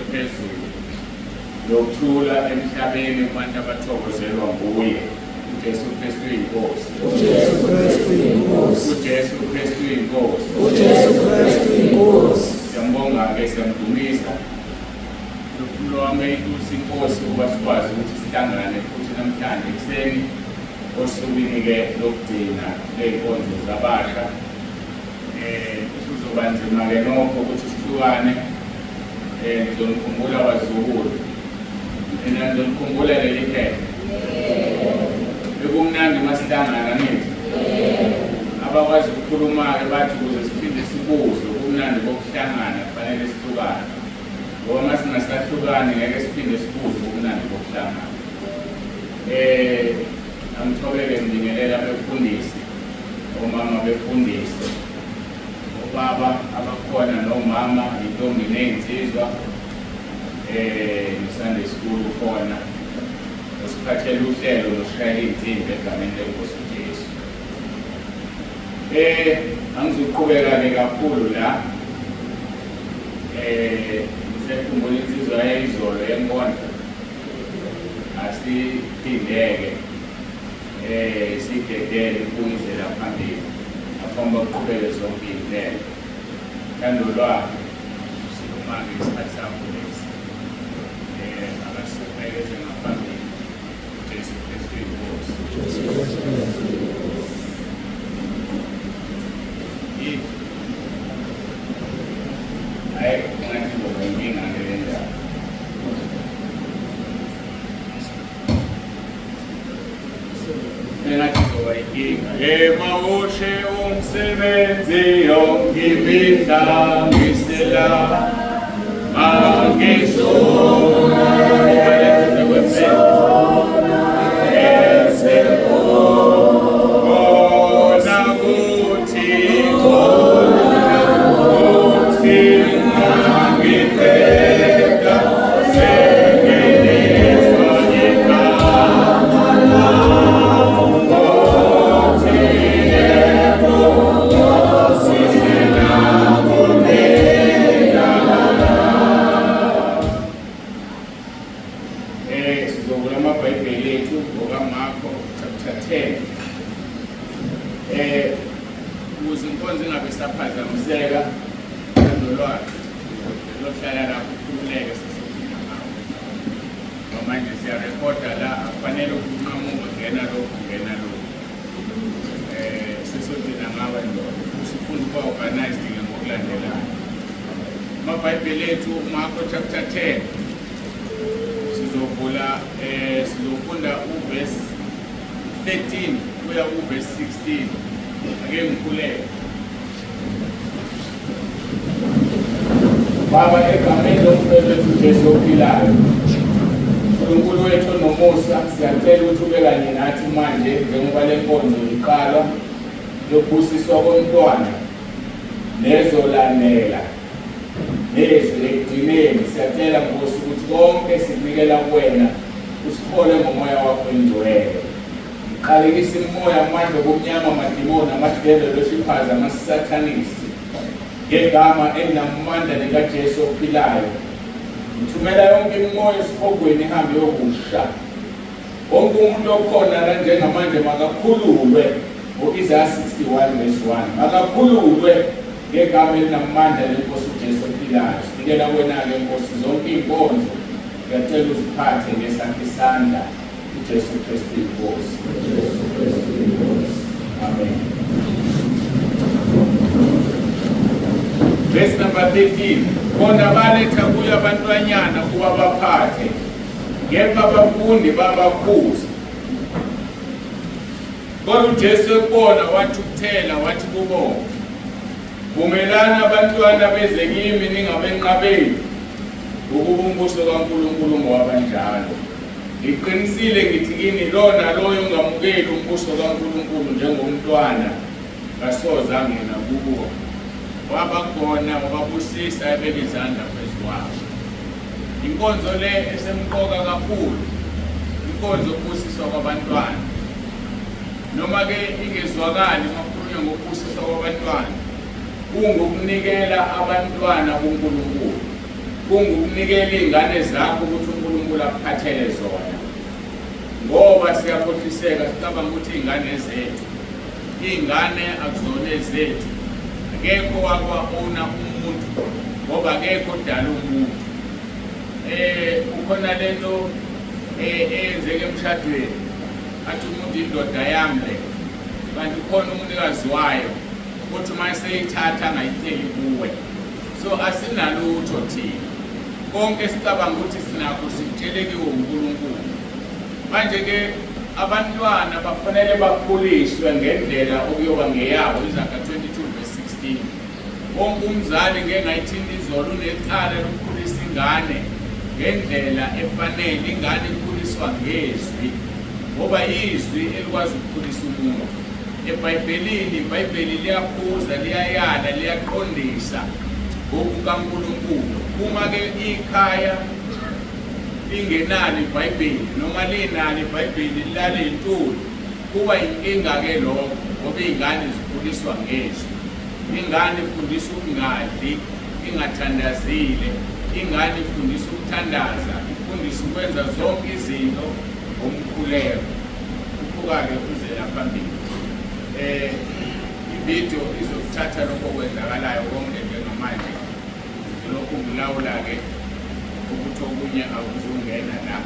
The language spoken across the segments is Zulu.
phezulu, nokuthula emhlabeni kubantu abathokozelwa nguye. UJesu Kristu inkosi. UJesu Kristu inkosi. UJesu Kristu inkosi. UJesu Kristu inkosi. Siyambonga-ke, siyamdumisa. Umphefumulo wami uyayitusa inkosi ukuba sikwazi ukuthi sihlangane futhi namhlanje ekuseni osukwini-ke lokugcina ley'nkonzo zabasha. Kuzoba nzima-ke nokho ukuthi sihlukane. Ngizonikhumbula bazukulu. Mina ngizonikhumbula leli khehla. Bekumnandi uma sihlangana ngithi. Abakwazi ukukhuluma-ke bathi ukuze siphinde sikuzwe ubumnandi bokuhlangana kufanele sihlukane. Ngoba uma singasahlukani ngeke siphinde sikuzwe ubumnandi bokuhlangana. Angithobeke ngibingelela abefundisi, omama befundisi, obaba abakhona nomama, intombi nezinsizwa, no-Sunday school ukhona, osiphathela uhlelo noshayela iy'nsimbi egameni lenkosi uJesu. Angizuqhubeka-ke kakhulu la. Ngisekhumbula insizwa yayizolo yenkondlo. Asiphindeke sidedele ukuyizela phambili ngaphambi kokuqhubeke zonke iy'nhlelo. Thando lwakhe sikhuluma-ke isikhathi sakho lesi. Akasubheke eze ngaphambili. Jesu Kristu inkosi. Jesu Kristu inkosi. Hayi, ngathi ngoba inkinga ke le ndaba. Engathi izoba inkinga. Emawushe umsebenzi yonke imihla ngisela mangisona Kona kuthi kuthi ngiqeda senginizwa igama lakho Sizovula amaBhayibheli ethu ngokaMarko chapter 10. Ukuze inkonzo ingabe isaphazamiseka, uthando lwakhe lohlala lapho ukhululeke sesifika ngawo. Ngoba manje siyarekhoda la, akufanele ukunqamuka ngena lokhu ngena lokhu. Sesogcina ngawe ndoda. Usifuna ukuba organized ke ngokulandelayo. AmaBhayibheli ethu Marko chapter 10. Sizovula sizofunda uverse 13 kuya kuverse 16. Ake ngikhuleke. Baba, egameni lomfowethu wethu Jesu ophilayo, uNkulunkulu wethu onomusa, siyacela ukuthi ube kanye nathi manje njengoba le nkonzo iqalwa yokubusiswa komntwana nezolandela nezwi ekugcineni. Siyacela Nkosi ukuthi konke sikunikela kuwena, usihole ngomoya wakho engcwele. Ngiqalekisa imimoya, amandla obumnyama, amadimoni, amadevil worshippers, ama-satanist, ngegama elinamandla likaJesu ophilayo. Ngithumela yonke imimoya esihogweni ihambe yokusha. Wonke umuntu okhona la njengamanje makakhululwe ngo-Isaya 61 verse 1. Makakhululwe ngegama elinamandla lenkosi uJesu ophilayo. Sinikela kuwena-ke Nkosi zonke iy'nkonzo. Ngiyacela uziphathe ngesakho isandla. UJesu Kristu inkosi. UJesu Kristu inkosi. Amen. Verse number 13. Bona baletha kuyo abantwanyana ukuba baphathe, kepha abafundi babakhuza. Kodwa uJesu ekubona wathukuthela wathi kubo, vumelani abantwana beze kimi ningabenqabeli, ukuba umbuso kaNkulunkulu ngowabanjalo. Ngiqinisile ngithi kini, lo naloyo ongamukeli umbuso kaNkulunkulu njengomntwana kasoze angena kuwo. Waba khona wababusisa ebeka izandla phezu kwabo. Inkonzo le esemqoka kakhulu, inkonzo yokubusiswa kwabantwana. Noma ke ingezwakali uma kukhulunywa ngokubusiswa kwabantwana, kungokunikela abantwana kuNkulunkulu. Kungukunikela iy'ngane zakho ukuthi uNkulunkulu akuphathele zona. Ngoba siyakhohliseka sicabanga ukuthi iy'ngane zethu. Iy'ngane akuzona ezethu. Akekho wakwa-owner umuntu ngoba akekho odala umuntu. Ukhona lento eyenzeka emshadweni athi umuntu indoda yami le, kanti ukhona umnikazi wayo uthi uma eseyithatha angayiceli kuwe. So asinalutho thina, konke sicabanga ukuthi sinakho sikutsheleliwe uNkulunkulu. Manje-ke abantwana bafanele bakhuliswe ngendlela okuyoba ngeyabo. Izaga 22 verse 16. Wonke umzali ngeke ngayithinta izolo, unecala lokukhulisa ingane ngendlela efanele. Ingane ikhuliswa ngezwi, ngoba izwi elikwazi ukukhulisa umuntu. EBhayibhelini, iBhayibheli liyakhuza, liyayala, liyaqondisa ngokukaNkulunkulu. Uma-ke ikhaya lingenalo iBhayibheli noma linalo iBhayibheli lilale intuli, kuba inkinga-ke lokho, ngoba iy'ngane zikhuliswa ngezwi. Ingane ifundiswa ukungadli ingathandazile, ingane ifundiswa ukuthandaza, ifundiswa ukwenza zonke izinto ngomkhuleko. Kuphuka-ke uze la phambili. Ividiyo izokuthatha lokho okwenzakalayo konke njengamanje. Ngilokhu ngilawula-ke ukuthi okunye akuzungena la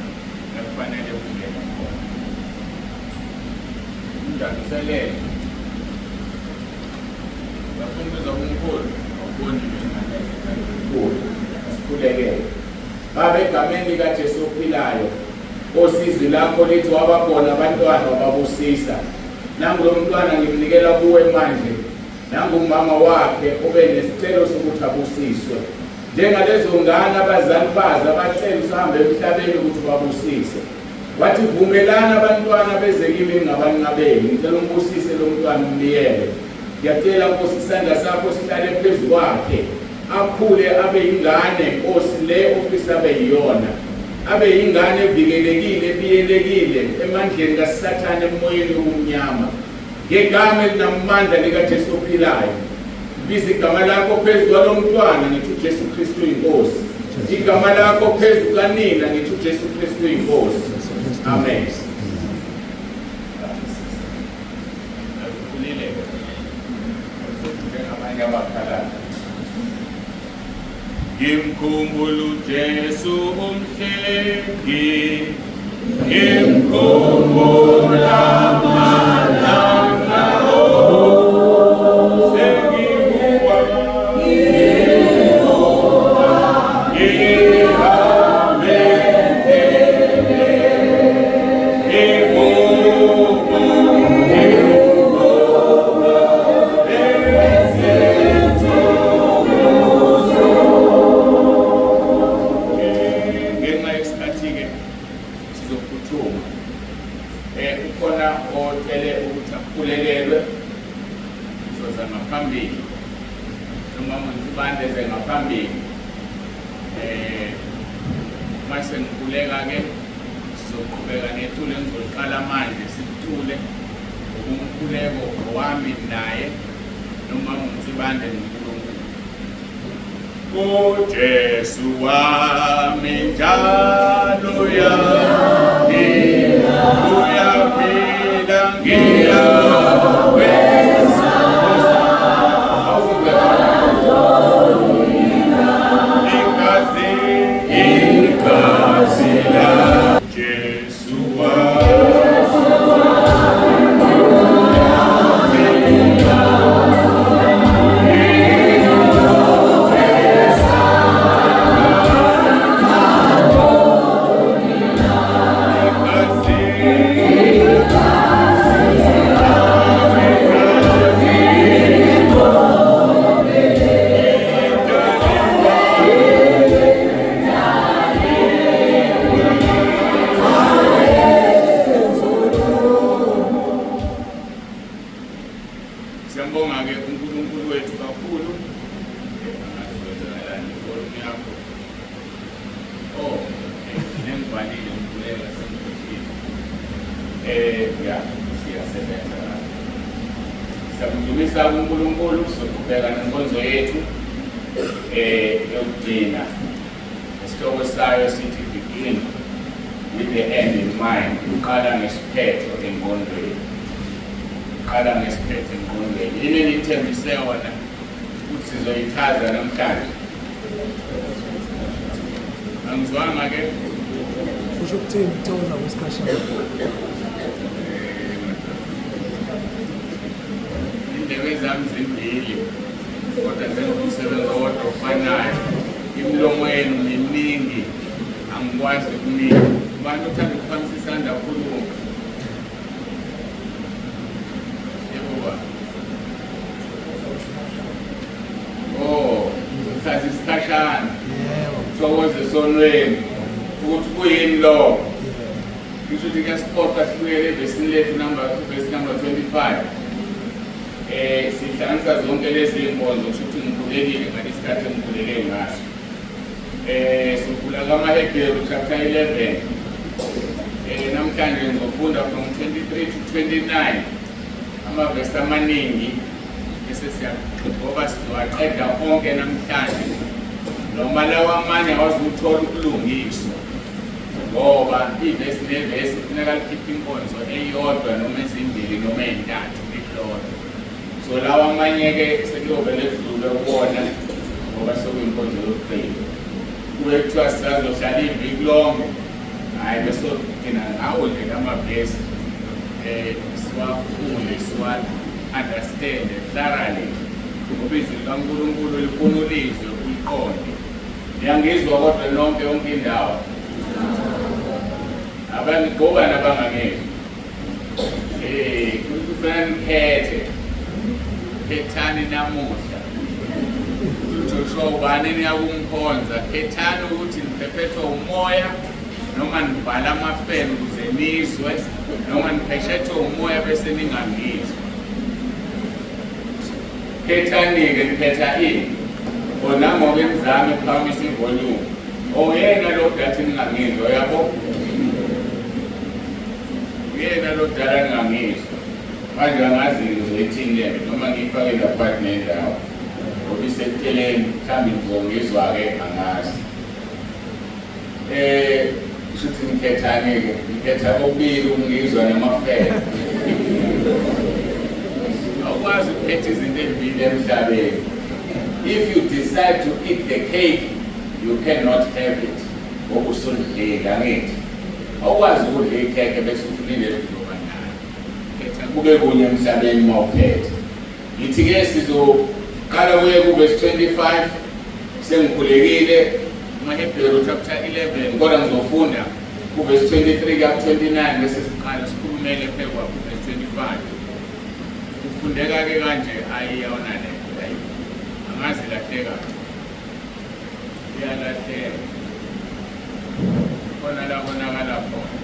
la kufanele kungene khona. Umntwana uselele. Bafuna ukuza kumkhulu, awuboni nje mkhulu. Asikhulekele. Baba, egameni likaJesu ophilayo, Nkosi, izwi lakho lithi wababona abantwana wababusisa. Nangu lo mntwana ngimnikela kuwe manje. Nangu umama wakhe ube nesicelo sokuthi abusiswe. Njengalezo ngane abazali bazo abacela usahamba emhlabeni ukuthi babusise. Wathi vumelani abantwana beze kimi ngingabanqabeli. Ngicela umbusise lo mntwana umbiyele. Ngiyacela Nkosi isandla sakho sihlale phezu kwakhe. Akhule abe yingane Nkosi le ofisa abe yiyona. Abe yingane evikelekile, ebiyelekile emandleni kaSathane emoyeni wobumnyama. Ngegama elinamandla likaJesu ophilayo. Biza igama lakho phezu kwalo mntwana ngithi uJesu Kristu uyinkosi. Igama lakho phezu kukanina ngithi uJesu Kristu uyinkosi. Amen. Ukhulile njengamanye abakhalayo. Ngimkhumbula uJesu umhlengi, ngimkhumbula amalanga onke, sengibuka ngihambe ngibuka Ngenxa yesikhathi-ke sizophuthuma. Ukhona ocele ukuthi akhulekelwe, uzoza ngaphambili noma uNsibande eze ngaphambili. Uma sengikhuleka-ke sizoqhubeka netulo engizoliqala manje, sikuthule ngokumkhuleko wami naye nomama uNsibande noNkulunkulu. UJesu wami njalo uyaphila, uyaphila ngiyawesaba. Igazi, igazi la Jesu wami. Siyambonga-ke uNkulunkulu wethu kakhulu. Angazi kwenzakalani ivolume yakho. Oh, nengibhalile ngikhuleka sengikhohliwe. Ya, siyasebenza la. Siyamdumisa uNkulunkulu, sizoqhubeka nenkonzo yethu yokugcina. Isihloko sayo sithi begin with the end in mind. Uqala ngesiphetho engqondweni. Uqala ngesiphetho engqondweni. Yini enithembise yona ukuthi sizoyichaza namhlanje? Angizwanga ke. Kusho ukuthini ukuthokoza kwesikhashana? Indebe zami zimbili kodwa zenza umsebenzi owodwa ofanayo. Imilomo yenu miningi, angikwazi ukunika. Ubani othanda ukuphakamisa isandla akhulume? Yebo baba. Oh, uthatha isikhashana. Yebo. Thokoze esonweni. Ukuthi kuyini lokho? Ngisho ukuthi kuyasiphoqa sibuyele evesini lethu number verse number 25. Sihlanganisa zonke lezi zinkonzo kusho ukuthi ngikhulekile ngalesikhathi engikhuleke ngaso. Sivula kamaHebheru chapter 11. Namhlanje ngizofunda from 23 to 29. Amavesi amaningi bese siyagxoba sizowaqeda onke namhlanje. Noma lawa amanye awazuthola ukulungiswa. Ngoba ivesi nevesi kufuneka likhiphe inkonzo eyodwa noma ezimbili noma ezintathu lilodwa. So lawa amanye-ke sekuyovele kudlulwe kuwona ngoba sekuyinkonzo yokugcina. Kube kuthiwa sisazohlala iviki lonke, hhayi besogcina ngawo nje lamavesi siwafunde siwa-understand thoroughly ngoba izwi likaNkulunkulu lifuna ulizwe uliqonde. Niyangizwa kodwa nonke yonke indawo? Abangigqoka nabangangizwa. Kufanele nikhethe. Khethani namuhla. UJoshua ubani niyakumkhonza? Khethani ukuthi niphephethwe umoya noma nibhala amafeni ukuze nizwe noma nipheshethwe umoya bese ningangizwa. Khethani-ke, nikhetha ini? Kona ngoba imizamo ephakamisa ivolume. Oyena lo dathi ningangizwa, uyabo? Uyena lo dala ningangizwa. Manje angazi ngizoyithini le nto noma ngiyifake lapha nendawo. Ngoba iseceleni, mhlawumbe ngizongizwa-ke angazi. Kusho ukuthi nikhethani-ke, nikhetha kokubili ukungizwa namafele. Awukwazi ukukhetha izinto ezimbili emhlabeni. If you decide to eat the cake, you cannot have it. Ngoba usudlile, angithi. Awukwazi ukudla ikhekhe bese ufuna ile uzoba nayo. Khetha kube kunye emhlabeni uma ukhetha. Ngithi-ke sizoqala kuye kuvesi 25 sengikhulekile kumaHebheru chapter 11 kodwa ngizofunda kuvesi 23 kuya ku-29 bese siqala sikhulumele phekwa kuvesi 25. Kufundeka-ke kanje, ayi yona le, ayi angazi lahleka, iyalahleka khona la konakala khona.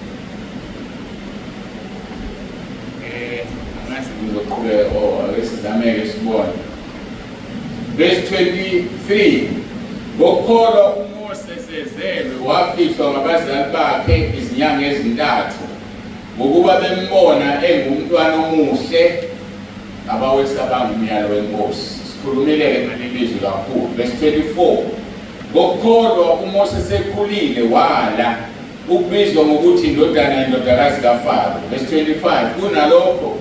Angazi ngizoqhubeka, oh ake sizameke sibone. Verse 23, ngokukholwa uMose sezelwe wafihlwa ngabazali bakhe izinyanga ezintathu, ngokuba bembona engumntwana omuhle, abawesabanga umyalo wenkosi. Sikhulumile-ke ngaleli lizwi kakhulu. Verse 24, ngokukholwa uMose sekhulile wala ukubizwa ngokuthi indodana yendodakazi kaFaro. Verse 25, kunalokho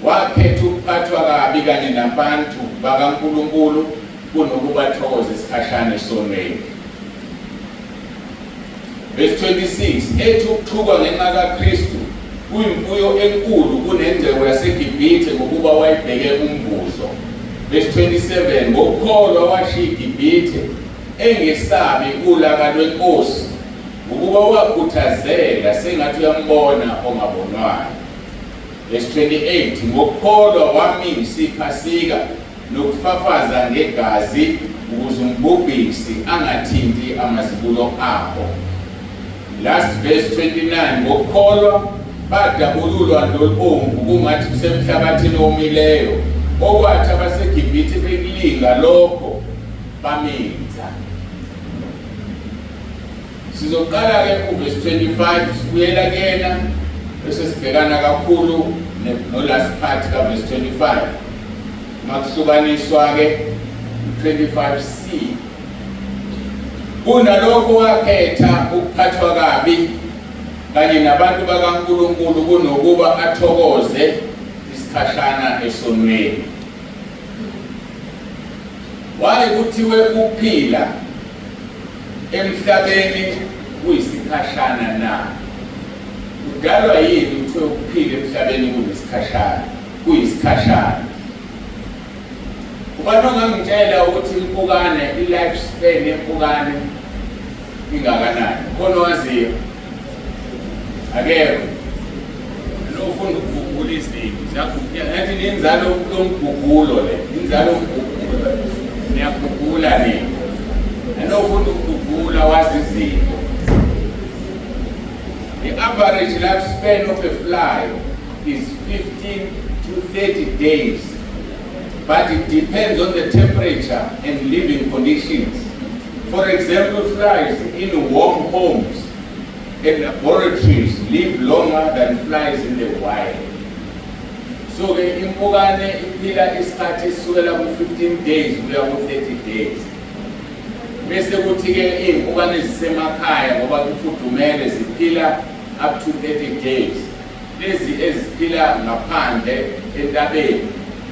wakhetha ukuphathwa kabi kanye nabantu bakaNkulunkulu kunokubathokoza isikhashana esonweni. Verse 26, ethi ukuthukwa ngenxa kaKristu kuyimfuyo enkulu kunengcebo yaseGibhithe ngokuba wayibheke umvuzo. Verse 27, ngokukholwa washiya iGibhithe engesabi ulaka lwenkosi, ngokuba wakhuthazela sengathi uyambona ongabonwayo. Verse 28, ngokukholwa wamisa iPhasika nokufafaza ngegazi ukuze umbhubhisi angathinti amazibulo abo. Last verse 29, ngokukholwa badabululwa ndolubomvu kungathi kusemhlabathini omileyo, okwathi abaseGibhithe bekulinga lokho baminza. Sizoqala-ke uvesi 25 sibuyela kuyena bese sibhekana kakhulu no-last part kavesi 25. Makuhlukaniswa-ke 25c. Kunalokho wakhetha ukuphathwa kabi kanye nabantu bakaNkulunkulu kunokuba athokoze isikhashana esonweni. Why kuthiwe ukuphila emhlabeni kuyisikhashana na? Kudalwa yini kuthiwe ukuphila emhlabeni kunesikhashana? Kuyisikhashana. Ubani ongangitshela ukuthi impukane i-life span yempukane ingakanani? Khona owaziyo? Akekho. Nofunda ukugugula izinto ziyagugula. Ngathi ninzalo yomgugulo le, inzalo yomgugulo. Niyagugula nina. Nofunda ukugugula wazi izinto. The average lifespan of a fly is 15 to 30 days, but it depends on the temperature and living conditions. For example, flies in warm homes and laboratories live longer than flies in the wild. So ke impukane iphila isikhathi esisukela ku-15 days kuya ku-30 days. Bese kuthi-ke iy'mpukane ezisemakhaya ngoba kufudumele ziphila up to 30 days. Lezi eziphila ngaphandle entabeni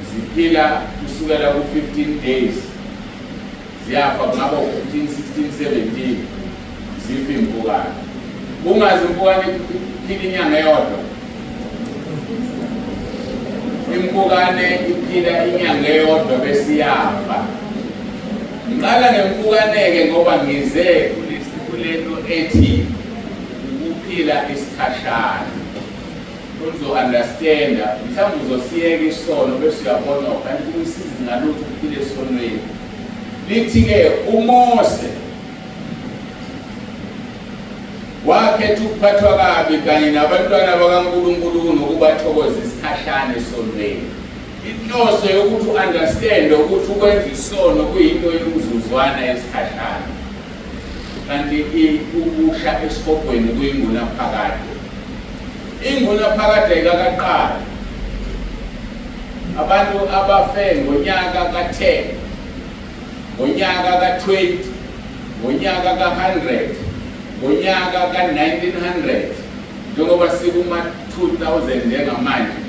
ziphila kusukela ku-15 days ziyafa, kungaba u-15, 16, 17 zifa iy'mpukane. Ungazi impukane iphila inyanga eyodwa. Impukane iphila inyanga eyodwa bese iyafa. Ngiqala ngempukane-ke ngoba ngize kulento ethi ukuphila isikhashana. Uzo-understanda, mhlawumbe uzosiyeka isono bese uyabona kanti kuyisizi ngalutho ukuphila esonweni. Lithi-ke uMose wakhetha ukuphathwa kabi kanye nabantwana bakaNkulunkulu kunokuba athokoze isikhashana esonweni. Inhloso yokuthi u-understand ukuthi ukwenza isono kuyinto yomzuzwana yesikhashana, kanti ukusha esihogweni kuyingunaphakade. Ingunaphakade ayikakaqali. Abantu abafe ngonyaka ka-10, ngonyaka ka-20, ngonyaka ka-100, ngonyaka ka-1900, njengoba sikuma-2000 njengamanje,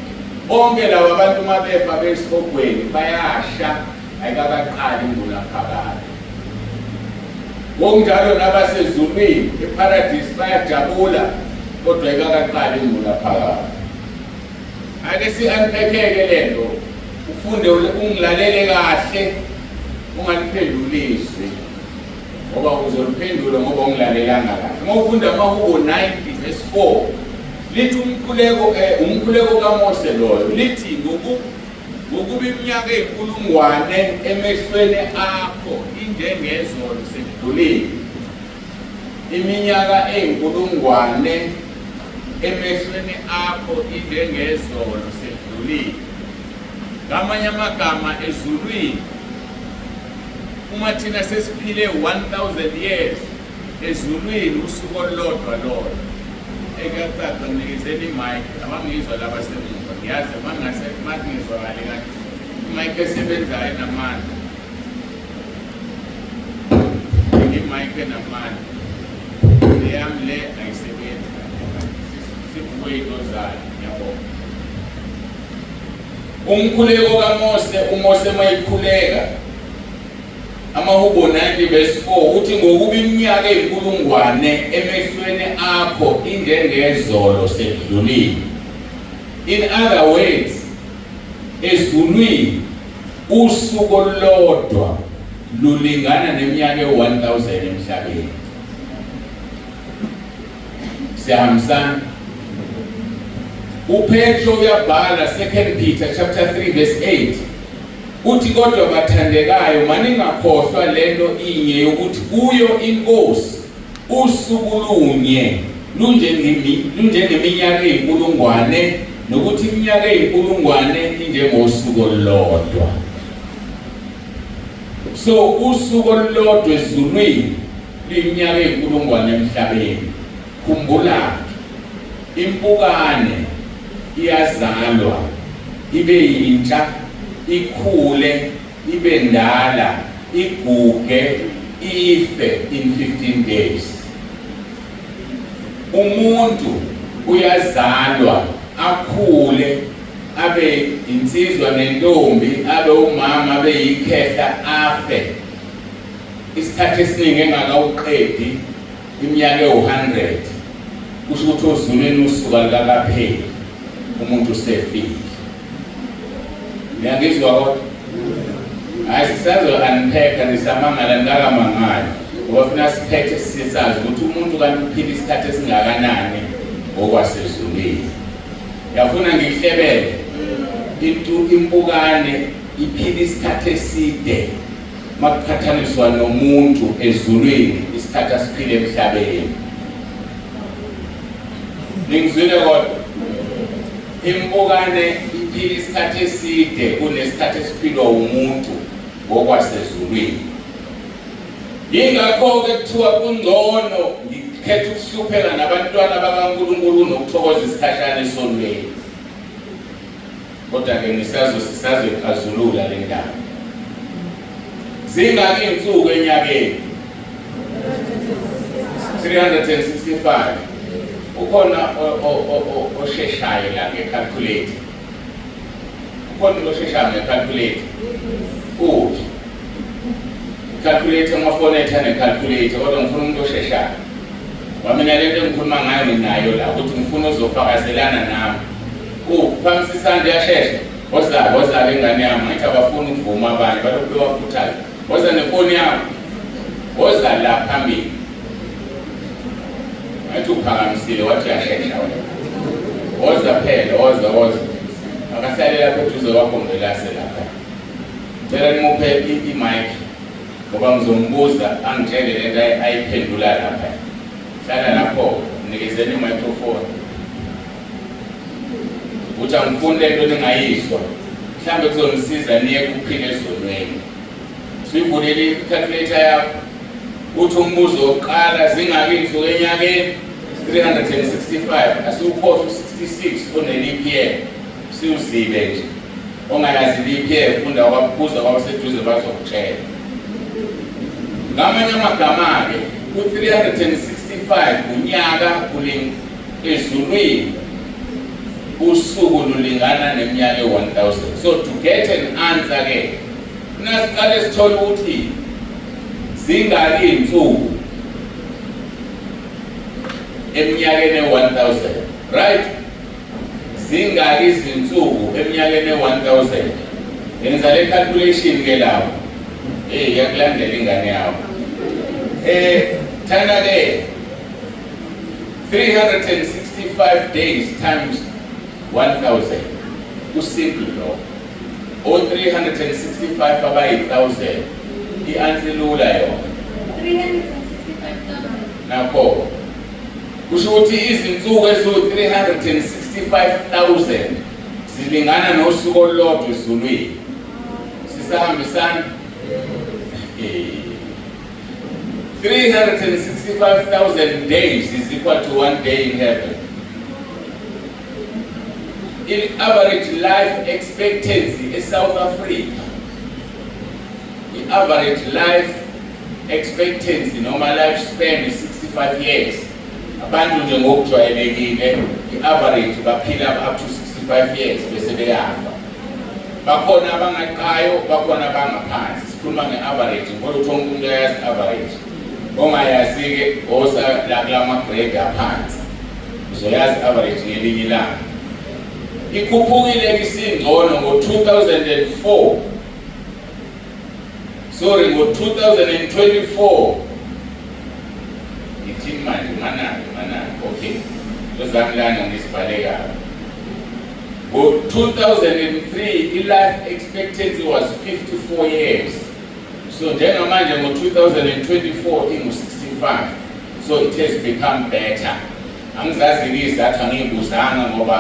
bonke laba bantu uma befa besihogweni bayasha, ayikakaqali ingunaphakade. Ngokunjalo nabasezulwini eParadisi bayajabula, kodwa ayikakaqali ingunaphakade. Ake si-unpack-ke le nto, ufunde ungilalele kahle, ungaliphenduli izwi ngoba uzoliphendula ngoba ungilalelanga kahle. Uma ufunda amaHubo 90 verse 4 lithi umkhuleko umkhuleko kaMose loyo, lithi ngokuba iminyaka eyinkulungwane emehlweni akho injengezolo sekudlulile. Iminyaka eyinkulungwane emehlweni akho injengezolo sekudlulile. Ngamanye amagama, ezulwini uma thina sesiphile 1000 years, ezulwini usuku olulodwa lolo. Ekuyacaca, nginikezeni i-mic, abangizwa laba semuva, ngiyazi mangase makungezwakali kahle. I-mic esebenzayo enamandla. I-mic enamandla. Leyami le ayisebenzi kahle. Sivuke into zayo, ngiyabonga. Umkhuleko kaMose, uMose mayikhuleka amaHubo 90 verse 4 uthi ngokuba iminyaka eyinkulungwane emehlweni akho injengezolo sekudlulile. In other words, ezulwini usuku olulodwa lulingana neminyaka ewu-1000 emhlabeni. Siyahambisana? UPetro uyabhala 2 Peter chapter 3 verse 8 uthi, kodwa bathandekayo, maningakhohlwa lento inye yokuthi kuyo iNkosi usuku lunye lunjengeminyaka eyinkulungwane, nokuthi iminyaka eyinkulungwane injengosuku olulodwa. So usuku olulodwa ezulwini luyiminyaka eyinkulungwane emhlabeni. Khumbula, impukane iyazalwa ibe yintsha, ikhule ibe ndala, iguge, Ife in 15 days. Umuntu uyazalwa, akhule, abe insizwa nentombi, abe umama, abe yikhehla, afe isikhathi esiningi engakawuqedi iminyaka ewu-100. Kusho ukuthi ozulwini usuka lukakapheli, umuntu usefile. Niyangizwa kodwa? Hayi, sisazo-unpack-a. Nisamangala, nikakamangala, ngoba funa siphethe sisazi ukuthi umuntu kanti uphila isikhathi esingakanani ngokwasezulwini. Yafuna ngikuhlebele into, impukane iphila isikhathi eside makuqhathaniswa nomuntu ezulwini, isikhathi asiphile emhlabeni. Ningizwile kodwa? Impukane iphila isikhathi eside kunesikhathi esiphilwa umuntu ngokwasezulwini. Yingakho-ke kuthiwa kungcono ngikhetha ukuhlupheka nabantwana bakaNkulunkulu kunokuthokoza isikhashana esonweni. Kodwa-ke ngisazo sisazoyixazulula le ndaba. Zingaki iy'nsuku enyakeni? 365. Ukhona osheshayo la nge-calculator? Ukhona osheshayo nge-calculator? Uphi i-calculator? Amafoni ethu ane-calculator, kodwa ngifuna umuntu osheshayo. Ngoba mina lento engikhuluma ngayo nginayo la, ukuthi ngifuna ozofakazelana nami. Uphakamisa isandla, uyashesha. Woza, woza le ngane yami. Ngithi abafuni ukuvuma abanye, balokhu bewakhuthaza. Woza nefoni yakho, woza la phambili. Ngathi uphakamisile, wathi uyashesha wena. Woza phela, woza, woza. Akahlale lapho eduze kwakho, Mvelase, lapha. Cela nimuphe i-mic ngoba ngizombuza angitshele lento ayiphendula lapha. Hlala lapho, nikezeni i-microphone. Uthi angifuni lento ningayizwa. Mhlambe kuzonisiza niye kuphila ezonweni. Sivulele i-calculator yakho. Uthi umbuzo wokuqala, zingaki iy'nsuku enyakeni? 365. Asiwukhohlwe u-66 one-leap year, siwuzibe nje. Ongayazi leap year, funda, kwabuza kwabaseduze, bazokutshela. Ngamanye amagama-ke, ku-365 unyaka ezulwini usuku lulingana neminyaka e-1000. So to get an answer ke, nasiqale sithole ukuthi zingaki iy'nsuku eminyakeni e-1000, right? Zingaki izinsuku eminyakeni e-1000? Yenza le calculation ke lapho. Hey, iyakulandela ingane yakho. Thana ke 365 days times 1000, ku-simple lo. O 365 abayi-1000, i-answer lula yona. 365,000. Nakho kusho ukuthi izinsuku eziwu-365,000 zilingana nosuku olulodwa ezulwini. Sisahambisana? 365,000 days is equal to one day in heaven. In average life expectancy eSouth Africa, i-average life expectancy noma life span is 65 years. Abantu nje ngokujwayelekile, i-average, baphila up to 65 years bese beyafa. Bakhona abangaqayo, bakhona abangaphansi. Sikhuluma nge-average ngoba ukuthi wonke umuntu uyayazi i-average. Ongayazi-ke, osa la kulama grade aphansi, uzoyazi i-average ngelinye ilanga. Ikhuphukile, isingcono ngo-2004, sorry, ngo-2024. Ngithini manje? Manani, manani. Okay, ozami lana ngisibhale kabi. Ngo-2003 i-life expectancy was 54 years. So njengamanje ngo-2024 ingu-65, so it has become better. Angizazi-ke izathu, angiyibuzanga ngoba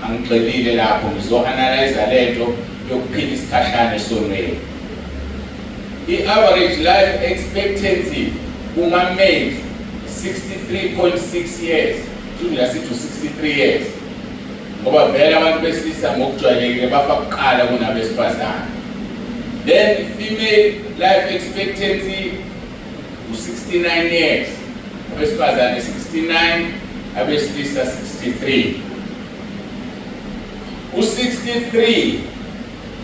angigxilile lapho, ngizo-analyza lento yokuphila isikhashana esonweni. I-average life expectancy kuma-male 63.6 years, kusho sithi u-63 years, ngoba vele abantu besilisa ngokujwayelekile bafa kuqala kunabesifazane. Then female life expectancy U-69 years, abesifazane 69, abesilisa 63. U-63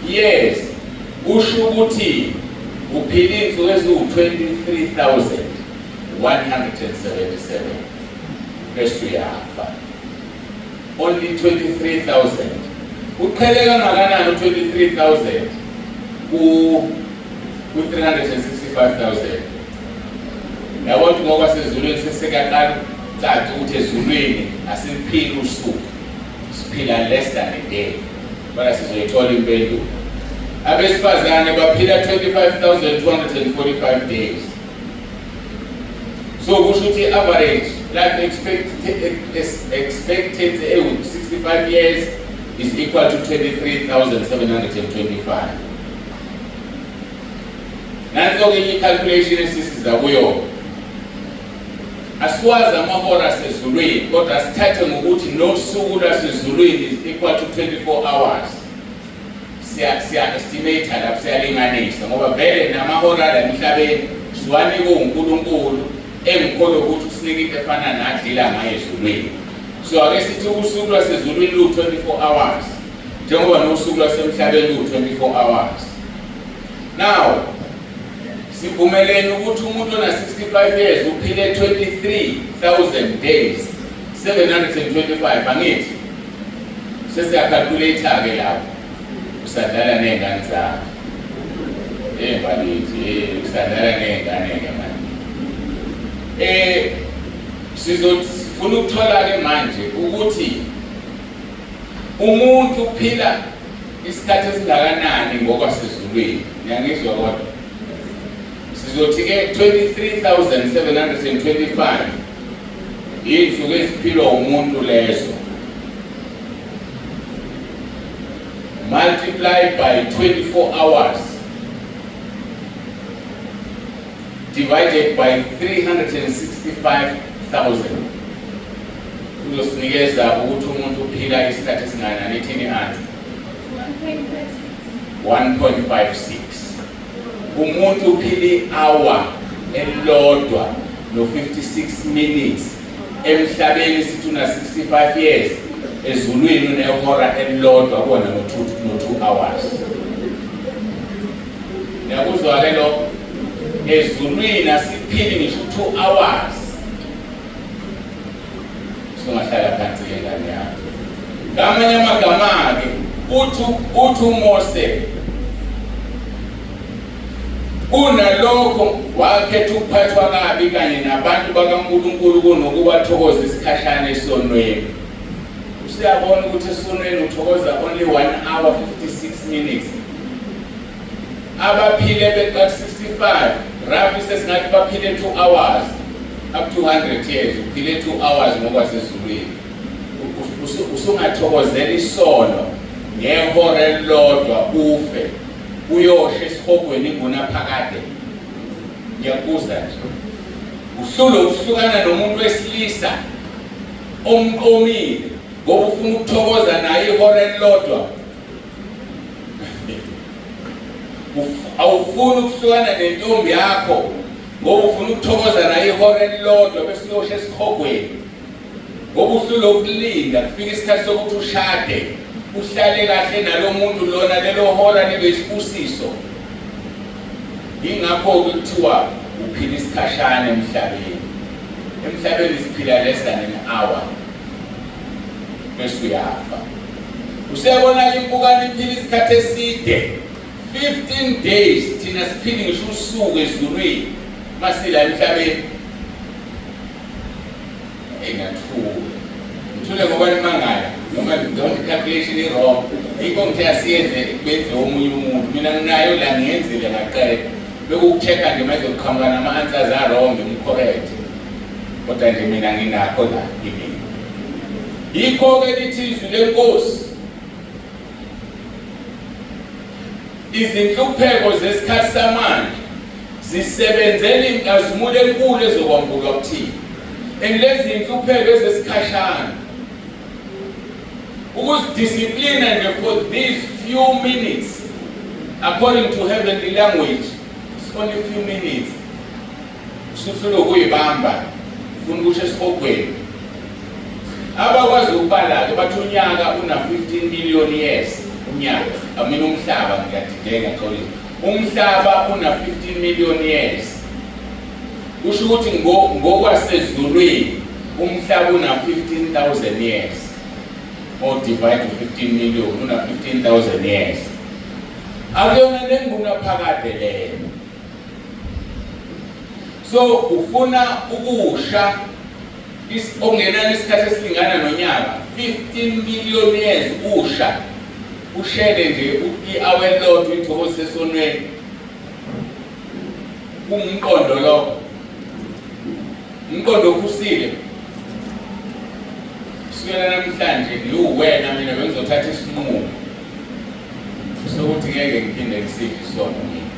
years kusho ukuthi uphila iy'nsuku eziwu-23,177 bese uyafa. Only 23,000. Uqhele kangakanani u-23,000 ku-365,000? Yabo ukuthi ngokwasezulwini sesekaqala ukucaca ukuthi ezulwini asiphili usuku, siphila less than a day. Kodwa sizoyithola impendulo. Abesifazane baphila 25,245 days. So kusho ukuthi i-average life expectancy ewu-65 years is equal to 23,725. Nanso-ke enye i-calculation esisiza kuyo. Asiwazi amahora asezulwini, kodwa sithathe ngokuthi nosuku lwasezulwini is equal to 24 hours. Siya estimate lapho, siyalinganisa, ngoba vele namahora la emhlabeni siwanikwe uNkulunkulu, engikholwa ukuthi usinike into efana nadlila ngayo ezulwini. So ake sithi usuku lwasezulwini lu-24 hours, njengoba nosuku lwasemhlabeni lu-24 hours. Now sivumelene ukuthi umuntu ona-65 years uphile 23,000 days 725, angithi? Sesiyacalculate-ke lapho. Usadlala ney'ngane zakho, bakithi, usadlala ney'ngane-ke manje. Sizofuna ukuthola-ke manje ukuthi umuntu uphila isikhathi esingakanani ngokwasezulwini. Niyangizwa? Kodwa sizothi-ke 23,725 iy'nsuku eziphilwa umuntu lezo, multiply by 24 hours, divided by 365,000, kuzosinikeza ukuthi umuntu uphila isikhathi esingakanani. Ithini i-answer? 1.56. Umuntu uphila i-hour elilodwa no-56 minutes emhlabeni. Sithi una 65 years, ezulwini unehora elilodwa kuwona no-2 hours. Ngiyakuzwa-ke lo. Ezulwini asiphili ngisho 2 hours. Sungahlala phansi-ke, ngane yami. Ngamanye amagama-ke, uthi uMose kunalokho wakhetha ukuphathwa kabi kanye nabantu bakaNkulunkulu kunokubathokoza isikhashana esonweni. Usuyabona ukuthi esonweni uthokoza only 1 hour 56 minutes. Abaphile beqa 65, roughly sesingathi baphile 2 hours up to 100 years. Uphile 2 hours ngokwasezulwini. Usungathokozela isono ngehora elilodwa, ufe uyosha esihogweni ingunaphakade. Ngiyakubuza nje, uhlulwe ukuhlukana nomuntu wesilisa omqomile ngoba ufuna ukuthokoza naye ihora elilodwa. Awufuni ukuhlukana nentombi yakho ngoba ufuna ukuthokoza naye ihora elilodwa, bese uyosha esihogweni, ngoba uhlulwe ukulinda kufika isikhathi sokuthi ushade, uhlale kahle nalo muntu lona, lelo hora libe isibusiso. Yingakho-ke kuthiwa uphila isikhashana emhlabeni. Emhlabeni siphila less than an hour bese uyafa. Usuyabona impukane iphila isikhathi eside, 15 days. Thina siphile ngisho usuku ezulwini masila emhlabeni. Engathula, ngithule ngoba nimangala noma zonke calculation i-wrong. Yikho ngithe asiyenze, benze omunye umuntu. Mina nginayo la, ngiyenzile ngaqeda, bekuku-check-a nje manje kuqhamuka nama-answers a-wrong, ngim-correct. Kodwa nje mina nginakho la kimina. Yikho-ke lithi izwi leNkosi, izinhlupheko zesikhathi samanje zisebenzela inkazimulo enkulu ezokwambulwa kuthina. And lezi zinhlupheko ezesikhashana, ukuzidisciplina nje for these few minutes, according to heavenly language, it's only few minutes. Usuhlulwe ukuyibamba, ufuna ukusho esihogweni. Abakwazi ukubala-ke bathi unyaka una-15 million years, unyaka, I mean umhlaba, ngiyadideka, ngiyaxolisa. Umhlaba una-15 million years. Kusho ukuthi ngokwasezulwini umhlaba una-15,000 years. Or divide 15 million, una-15,000 years. Akuyona nengunaphakade leyo. So ufuna ukusha okungenani isikhathi esilingana nonyaka, 15 million years usha. Ushele nje i-hour elilodwa uyithokozise esonweni. Kungumqondo lokho. Umqondo ophusile. Kusukela namhlanje ngiwuwena mina bengizothatha isinqumo sokuthi ngeke ngiphinde ngisidle isono mina.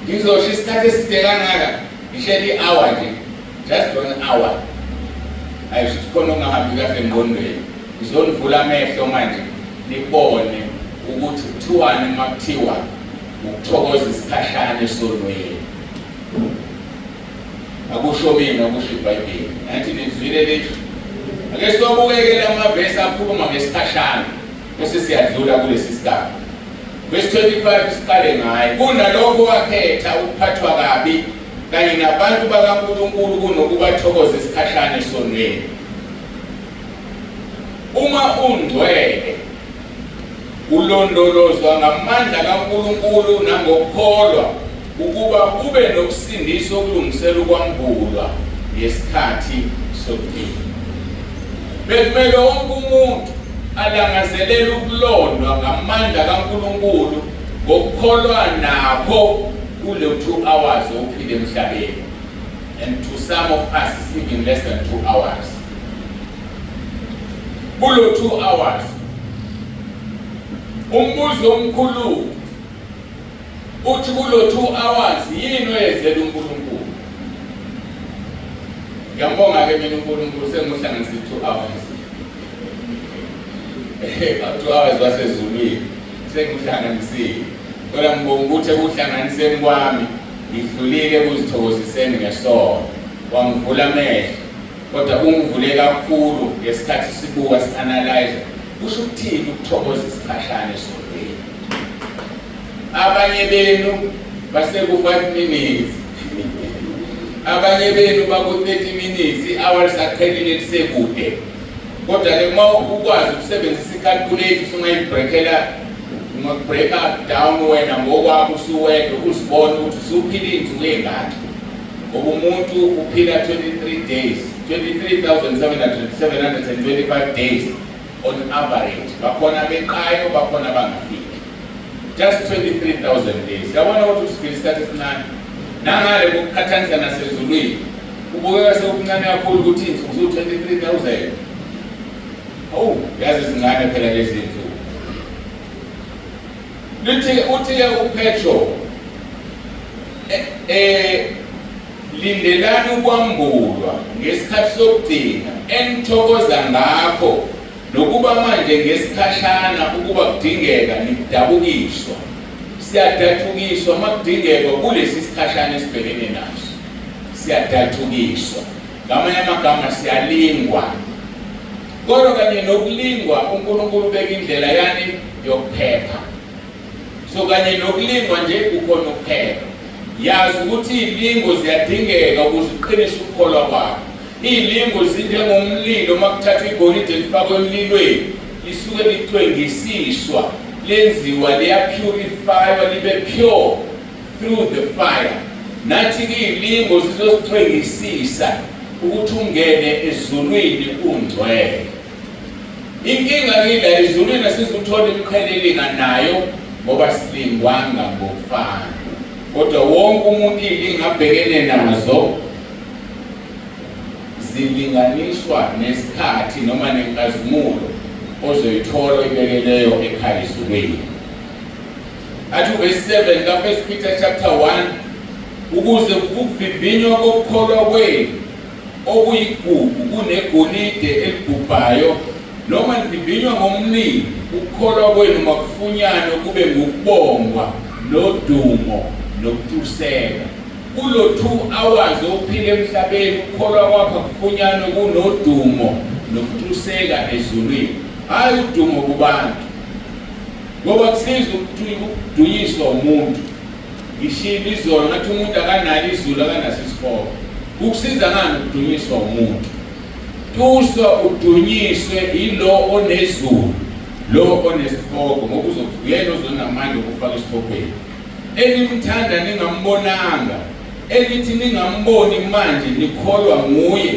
Ngizosho isikhathi eside kangaka, ngishele i-hour nje, just one hour. Ayisho ukuthi khona okungahambi kahle engqondweni. Ngizonivula amehlo manje nibone ukuthi kuthiwani uma kuthiwa ukuthokoza isikhashana esonweni. Akusho mina, kusho iBhayibheli. Nathi nizwile lisho. Ake siwabukeke lamavesi akhuluma ngesikhashana bese siyadlula kulesi sigaba. Verse 25 siqale ngaye. Kunalokho wakhetha ukuphathwa kabi kanye nabantu bakaNkulunkulu kunokubathokoza isikhashana esonweni. Uma ungcwele ulondolozwa ngamandla kaNkulunkulu nangokukholwa ukuba ube nokusindiswa okulungisela ukwambulwa ngesikhathi sokugcina. Bekumele wonke umuntu alangazelele ukulondwa ngamandla kaNkulunkulu ngokukholwa nakho kule 2 hours ophila emhlabeni. And to some of us it's even less than 2 hours. Kulo 2 hours umbuzo omkhulu uthi kulo 2 hours yini oyenzela uNkulunkulu? Ngiyambonga ke mina uNkulunkulu senguhlanganise 2 hours. 2 hours wasezulwini senguhlanganisile. Kodwa ngibonga ukuthi ekuhlanganiseni kwami ngidlulile ekuzithokoziseni ngesono. Wangivula amehlo. Kodwa ungivule kakhulu ngesikhathi sibuka si-analyze kusho ukuthini ukuthokoza isikhashana esonweni. Abanye benu baseku-5 minutes, abanye benu baku-30 minutes, i-hour lisaqhelile lisekude. Kodwa-ke uma ukwazi ukusebenzisa i-calculator usungayibreakela, ungakubreaka down wena ngokwakho usuwedwa uzibone ukuthi usuphila iy'nsuku ey'ngaki. Ngoba umuntu uphila 23 days, 23,725 days on average. Bakhona abeqayo, bakhona abangafiki. Just 23,000 days. Yabona ukuthi usiphila isikhathi esincane. Nangale kokuqhathanisa nasezulwini, kubukeka sekuncane kakhulu ukuthi iy'nsuku ziwu-23,000. Hawu, yazi zincane phela lezi zinsuku. Lithi uthi-ke uPetro eh lindelani ukwambulwa ngesikhathi sokugcina enithokoza ngakho nokuba manje ngesikhashana ukuba kudingeka nidabukiswa. Siyadatshukiswa uma kudingeka kulesi sikhashana esibhekene naso. Siyadatshukiswa, ngamanye amagama siyalingwa. Kodwa kanye nokulingwa uNkulunkulu ubeka indlela yani yokuphepha. So kanye nokulingwa nje kukhona ukuphepha. Yazi ukuthi iy'lingo ziyadingeka ukuze uqinise ukukholwa kwakho. Iy'lingo zinjengomlilo, uma kuthathwa igolide lifakwe emlilweni lisuke licwengisiswa, lenziwa liyapurifywa libe pure through the fire. Nathi-ke iy'lingo zizosicwengisisa ukuthi ungene ezulwini ungcwele. Inkinga kila ezulwini asizuthola imiqhele elinganayo ngoba silingwanga ngokufana. Kodwa wonke umuntu ilinga abhekene nazo zilinganiswa nesikhathi noma nenkazimulo ozoyithola oyibekeleyo ekhaya ezulwini. Athi uvesi 7 ka-1 Peter chapter 1, ukuze ukuvivinywa kokukholwa kwenu okuyigugu kunegolide elibhubhayo noma nivivinywa ngomlilo, ukukholwa kwenu makufunyanwe kube ngukubongwa nodumo nokutuseka. Kulo 2 hours ophila emhlabeni, ukukholwa kwakho kufunyanwe kunodumo nokutuseka ezulwini, hhayi udumo kubantu, ngoba kusiza ukudunyiswa umuntu. Ngishilo izolo ngathi umuntu akanalo izulu, akanaso isihogo. Kukusiza ngani ukudunyiswa umuntu? Tuswa udunyiswe yilo onezulu, lo onesihogo, ngoba uzokuyena ozonamandla okufaka esihogweni. Enimthanda ningambonanga, enithi ningamboni manje nikholwa nguye,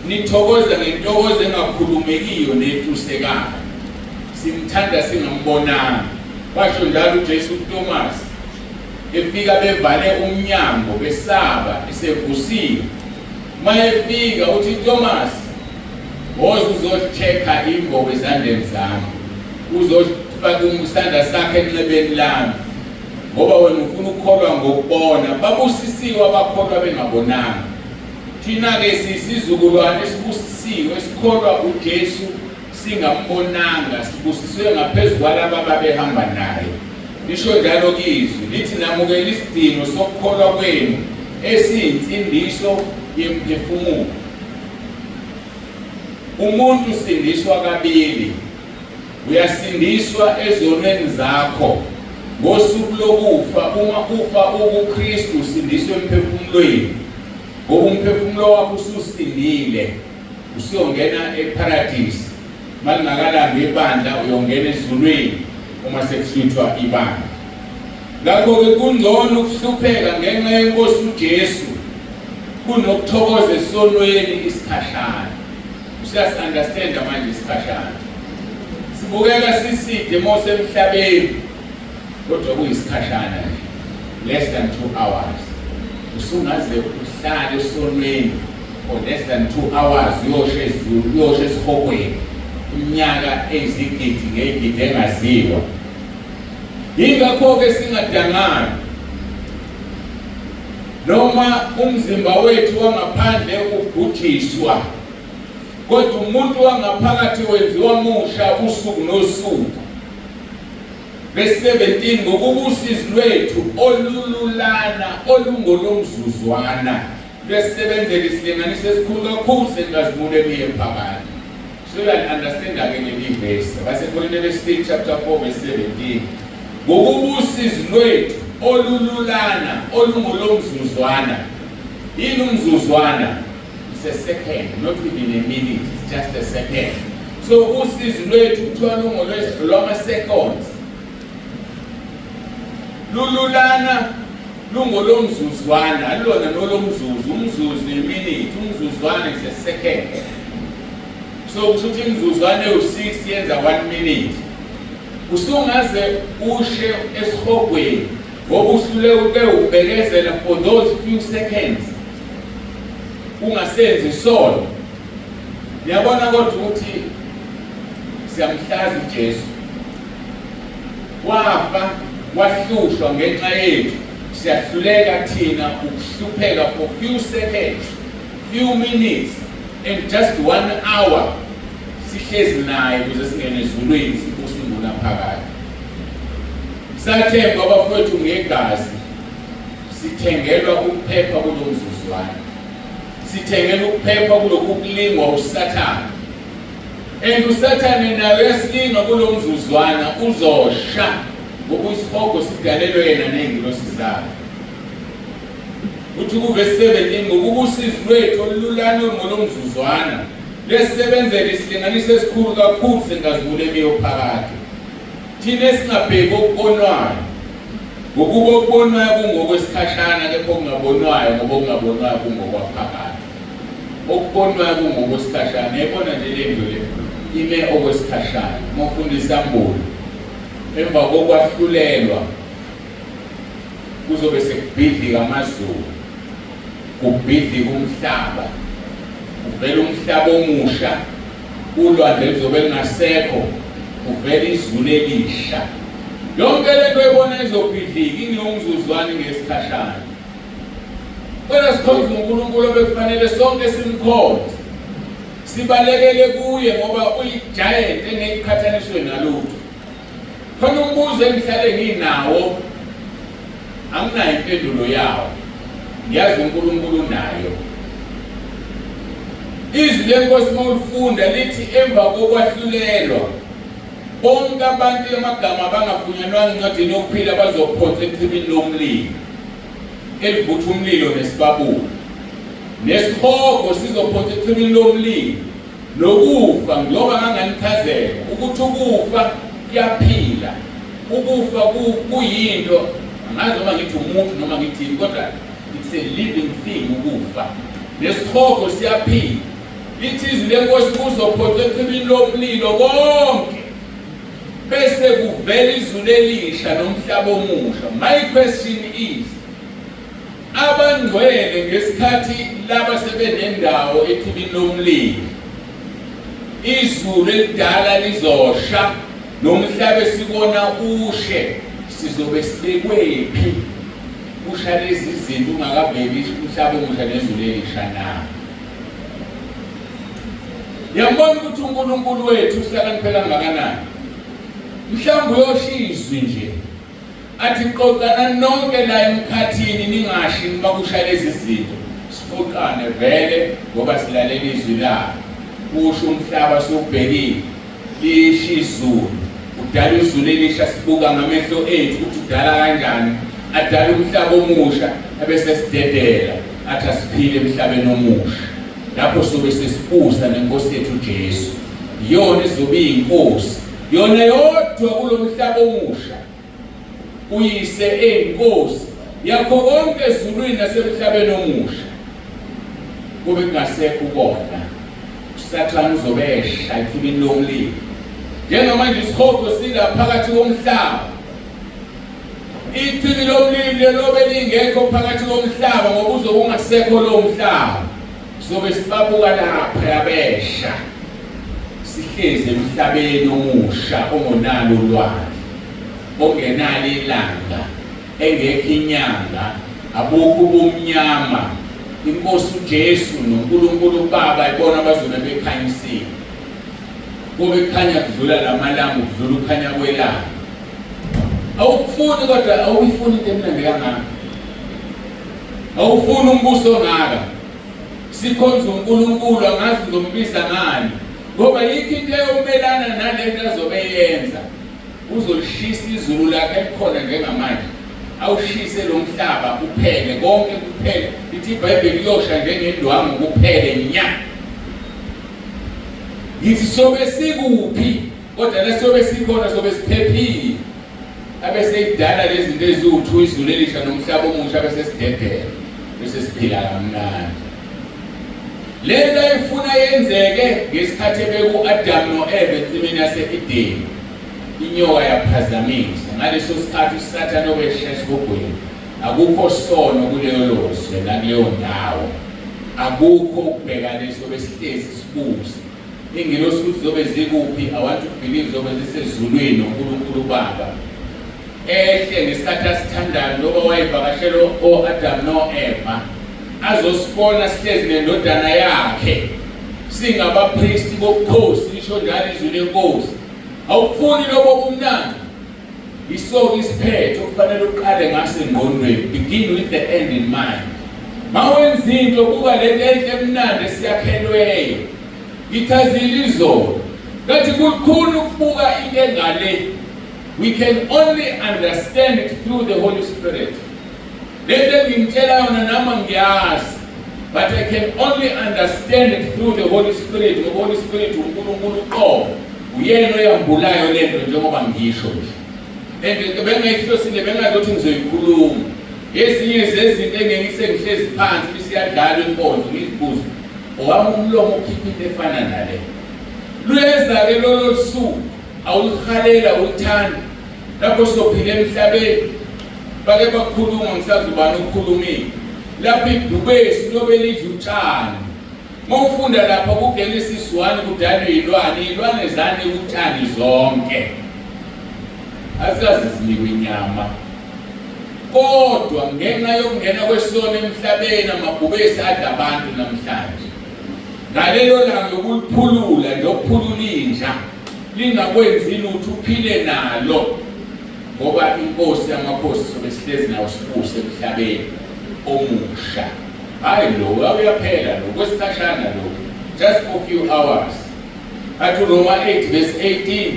nithokoza ngentokozo engakhulumekiyo netusekayo. Simthanda singambonanga. Washo njalo uJesu kuTomasi efika bevale umnyango besaba, esevusiwe. Mayefika uthi, Thomas, woza uzochecka imbobo ezandleni zami, uzofaka isandla sakhe enxebeni lami, ngoba wena ufuna ukukholwa ngokubona. Babusisiwe abakholwa bengabonanga. Thina-ke siyisizukulwane esibusisiwe esikholwa uJesu singambonanga, sibusiswe ngaphezu kwalaba ababehamba naye. Lisho njalo izwi lithi, namukela isidingo sokukholwa kwenu esiyinsindiso yemphefumulo. Umuntu usindiswa kabili. Uyasindiswa ezonweni zakho ngosuku lokufa. Uma ufa ukuKristu, usindiswa emphefumulweni, ngoba umphefumulo wakho ususindile, usuyongena eParadise. Malingakalambi ibandla, uyongena ezulwini uma sekuhluthwa ibandla. Ngakho-ke kungcono ukuhlupheka ngenxa yeNkosi uJesu kunokuthokoza esonweni isikhashana. Usiyasi-understanda manje isikhashana. Sibukeka siside mose emhlabeni, kodwa kuyisikhashana nje, less than 2 hours. Usungaze uhlale esonweni for less than 2 hours, uyosha ezulu, uyosha esihogweni iminyaka eyizigidi ngeyigidi engaziwa. Yingakho-ke singadangani noma umzimba wethu wangaphandle ubhujiswa, kodwa umuntu wangaphakathi wenziwa musha usuku nosuku. Verse 17: ngokuba usizi lwethu olululana olungolomzuzwana lwesebenzela isilinganiso esikhulu kakhulu senkazimulo emiye phakade. So you understand-ke leli verse, abaseKorinte besibili chapter 4 verse 17: ngokuba usizi lwethu olululana olungolomzuzwana. Yini umzuzwana? It's a second, not even a minute, it's just a second. So usizi lwethu kuthiwa lungolwama-seconds, lululana, lungolomzuzwana, alulona nolomzuzu. Umzuzu iminute, umzuzwana is a second. So kusho ukuthi imizuzwana ewu-6 yenza 1 minute. Usungaze ushe esihogweni ngoba uhluleke ukubekezela for those few seconds, ungasenzi isono. Niyabona kodwa ukuthi siyamhlaza uJesu. Wafa, wahlushwa ngenxa yethu, siyahluleka thina ukuhlupheka for few seconds, few minutes and just one hour, sihlezi naye ukuze singene ezulwini, sibuse ingunaphakade. Sathengwa, abafowethu, ngegazi. Sithengelwa ukuphepha kulo mzuzwana, sithengela ukuphepha kulokhu kulingwa uSathane. And uSathane naye uyasilinga kulo mzuzwana, uzosha, ngoba isihogo sidalelwe yena ney'ngilosi zakhe. Uthi kuvesi 17: ngokuba usizi lwethu olululane ngolomzuzwana lesisebenzela isilinganiso esikhulu kakhulu senkazimulo emiyophakade, thina esingabheki okubonwayo, ngokuba okubonwayo kungokwesikhashana, kepha okungabonwayo, ngoba okungabonwayo kungokwaphakade. Okubonwayo kungokwesikhashana. Yayibona nje le ndlu le ime okwesikhashana. Uma ufunda iSambulo, emva kokwahlulelwa kuzobe sekubhidlika amazulu, kubhidlika umhlaba, kuvela umhlaba omusha, ulwandle luzobe lungasekho, kuvela izulu elisha. Yonke lento ebona izobhidlika, ingeyomzuzwana, ingesikhashana. Kodwa sikhonza uNkulunkulu obekufanele sonke simkhonze, sibalekele kuye, ngoba uyi-giant engeyiqhathaniswe nalutho. Khona umbuzo engihlale nginawo, anginayo impendulo yawo. Ngiyazi uNkulunkulu unayo. Izwi leNkosi uma ulifunda lithi emva kokwahlulelwa bonke abantu amagama abangafunyanwanga encwadini yokuphila bazophonswa echibini lomlilo elivutha umlilo nesibabula. Nesihogo sizophonswa echibini lomlilo nokufa, njengoba nganganichazela ukuthi ukufa kuyaphila. Ukufa kuyinto, angazi noma ngithi umuntu noma ngithini, kodwa it's a living thing ukufa. Nesihogo siyaphila. Lithi izwi leNkosi kuzophonswa echibini lomlilo konke bese kuvela izulu elisha nomhlaba omusha. My question is, abangcwele ngesikhathi laba sebenendawo echibini lomlilo, izulu elidala lizosha nomhlaba esikona ushe, sizobe sibekwephi kusha lezi zinto ungakaveli umhlaba omusha nezulu elisha na? Yambona ukuthi uNkulunkulu wethu uhlakaniphe kangakanani. Mhlawumbe uyosho izwi nje athi qoqana nonke la emkhathini ningashi uma kusha lezi zinto. Siqoqane vele ngoba silalela izwi lakhe. Kusho umhlaba siwubhekile, lisho izulu. Udala izulu elisha sibuka ngamehlo ethu ukuthi udala kanjani. Adala umhlaba omusha ebese sidedela athi asiphile emhlabeni omusha. Lapho sobe sesibusa nenkosi yethu uJesu. Iyona ezobe iyinkosi. Yona yodwa kulomhlaba omusha. Uyise eyinkosi yakho konke ezulwini nasemhlabeni omusha. Kube kungasekho ukona. USathane uzobe esha echibini lomlilo. Njengamanje isihogo sila phakathi komhlaba. Ichibi lomlilo lobe lingekho phakathi komhlaba ngoba uzobe ungasekho lowo mhlaba. Sobe sibabuka lapha yabesha. Sihlezi emhlabeni omusha ongonalo ulwandle, ongenalo ilanga, engekho inyanga, abukho ubumnyama. INkosi uJesu noNkulunkulu uBaba ibona abazobe bekhanyisile. Kube kukhanya kudlula lamalambu, kudlula ukukhanya kwelanga. Awukufuni kodwa awuyifuni into emnandi kangaka. Awufuni umbuso ongaka. Sikhonza uNkulunkulu angazi uzombiza ngani. Ngoba yikho into eyomelana nalento azobe yenza. Uzolishisa izulu lakhe elikhona njengamanje. Awushise lo mhlaba uphele konke kuphele. Lithi iBhayibheli kuyosha njengendwangu kuphele nya. Ngithi sobe sikuphi kodwa lesobe sikhona sobe siphephile. Abese idala lezi zinto eziwu-2 izulu elisha nomhlaba omusha bese sidedela bese siphila kamnandi. Le nto ayifuna yenzeke ngesikhathi ebeku-Adamu no-Eva ensimini yase-Edeni. Inyoka yaphazamisa. Ngaleso sikhathi uSathane obeshaya esihogweni. Akukho sono kuleyo lozwe nakuleyo ndawo. Akukho ukubhekana sobe sihlezi sibusa. Ingelosi ukuthi zobe zikuphi, I want to believe zobe zisezulwini noNkulunkulu uBaba. Ehle ngesikhathi asithandayo njengoba wayevakashela o-Adamu no-Eva azosibona sihlezi nendodana yakhe singabapristi bobukhosi, lisho njalo izwi lenkosi. Awufuni lobo bumnandi? Yisoke isiphetho kufanele uqale ngaso engqondweni. Begin with the end in mind. Mawenza into buka lento enhle emnandi esiyakhelweyo. Ngithazile izolo. Ngathi kukhulu ukubuka into engale. We can only understand it through the Holy Spirit. Lento engimtshela yona nami angiyazi. But I can only understand it through the Holy Spirit. Ngoba Holy Spirit uNkulunkulu uqobo. Uyena oyambulayo lento njengoba ngisho nje. And bengayihlosile bengazi ukuthi ngizoyikhuluma. Ezinye zezinto engeke ngihlezi phansi isiyadlala inkonzo ngizibuze. Owami umlomo ukhipha into efana nale. Luyeza-ke lolo suku awulihalela ulithanda lapho sophila emhlabeni. Bake bakhuluma ngisazi ubani okhulumile lapho ibhubesi lobe lidla utshani. Uma ufunda lapha kuGenesis 1 kudalwa iy'lwane, iy'lwane zanika utshani zonke, azikaze zinikwe inyama. Kodwa ngenxa yokungena kwesono emhlabeni amabhubesi adla abantu namhlanje. Ngalelo langa yokuliphulula nje okuphulula inja lingakwenzi lutho uphile nalo ngoba inkosi yamakhosi sobe sihlezi nayo sibuse emhlabeni. Omusha. Hhayi lo, uyaphela lo, kwesikhashana lo, just for few hours. Athi uRoma 8 verse 18,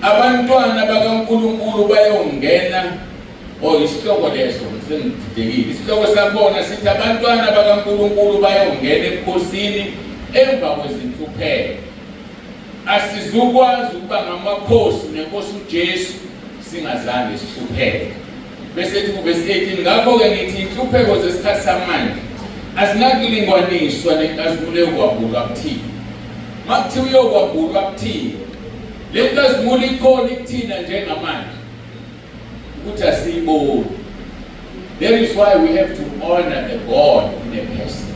abantwana bakaNkulunkulu bayongena. Oh, isihloko leso sengididekile. Isihloko sakhona sithi abantwana bakaNkulunkulu bayongena ebukhosini emva kwezinhlupheko. Asizukwazi ukuba ngamakhosi nenkosi uJesu singazange sihlupheke. Bese ethi kuvesi 18, ngakho-ke ngithi inhlupheko zesikhathi samanje azinakulingwaniswa nenkazimulo eyokwambulwa kuthina. Makuthiwa uyokwambulwa kuthina, le nkazimulo ikhona ikuthina njengamanje, ukuthi asiyiboni. That is why we have to honor the God in a person.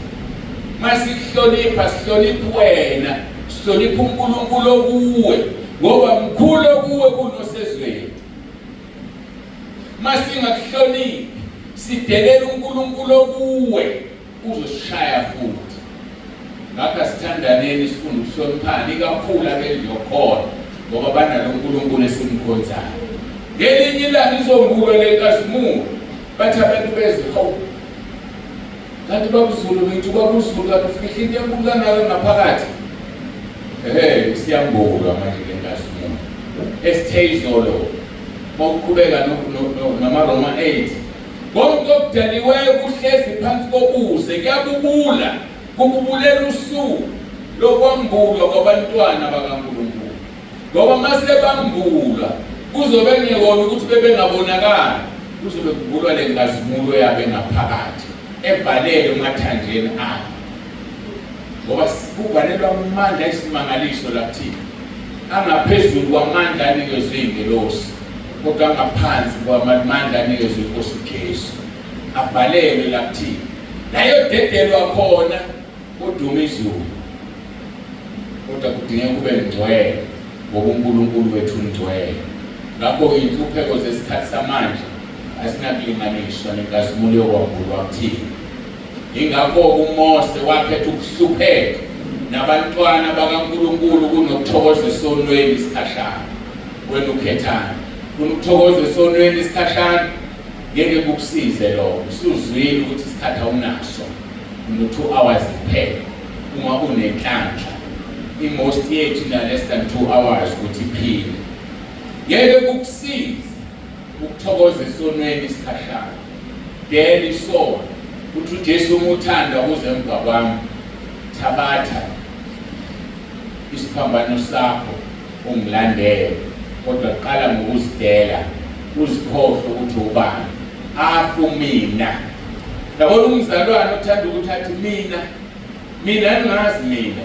Masihlonipha, sihlonipha wena, sihlonipha uNkulunkulu okuwe, ngoba mkhulu okuwe kunosezweni. Masingakuhloniphi, sidelela uNkulunkulu okuwe, uzosishaya futhi. Ngakho asithandaneni, sifunde ukuhloniphana, ikakhulu abendlu yokholo, ngoba banalo uNkulunkulu esimkhonzayo. Ngelinye ilanga izombulwa le nkazimulo, bathi abantu bezwe, hawu, kanti babuZulu, ngithi kwabuZulu kanti ufihla into enkulu kangaka ngaphakathi. Ehe, siyambulwa manje le nkazimulo esithe izolo mawuqhubeka namaRoma 8. Konke okudaliweyo kuhlezi phansi kobuze, kuyabubula, kububulela usuku lokwambulwa kwabantwana bakaNkulunkulu. Ngoba mase bambulwa, kuzobe kungekona ukuthi bebengabonakali, kuzobe kubulwa le nkazimulo yabo engaphakathi, evalelwe emathanjeni abo. Ngoba kuvalelwa amandla esimangaliso la kuthina, angaphezulu kwamandla anikezwe ingelosi, kodwa angaphansi kwamandla anikezwe inkosi uJesu. Avalelwe la kuthina, la yodedelwa khona koduma izulu. Kodwa kudingeka kube ngcwele, ngoba uNkulunkulu wethu ungcwele. Ngakho-ke inhlupheko zesikhathi samanje azinakulinganiswa nenkazimulo yokwambulwa kuthina. Yingakho-ke uMose wakhetha ukuhlupheka nabantwana bakaNkulunkulu kunokuthokoza esonweni isikhashana. Wena ukhethani? Ufuna ukuthokoza esonweni isikhashana? Ngeke kukusize lokho. Usuzwile ukuthi isikhathi awunaso, uno-2 hours kuphela uma unenhlanhla. I-most yethu ina less than 2 hours ukuthi iphile. Ngeke kukusize ukuthokoza esonweni isikhashana. Dela isono. Uthi uJesu, uma uthanda uze emva kwami, thabatha isiphambano sakho ungilandele, kodwa qala ngokuzidela, uzikhohlwe ukuthi ubani. Afu mina. Yabona umzalwane othanda ukuthi athi mina, mina ningazi mina,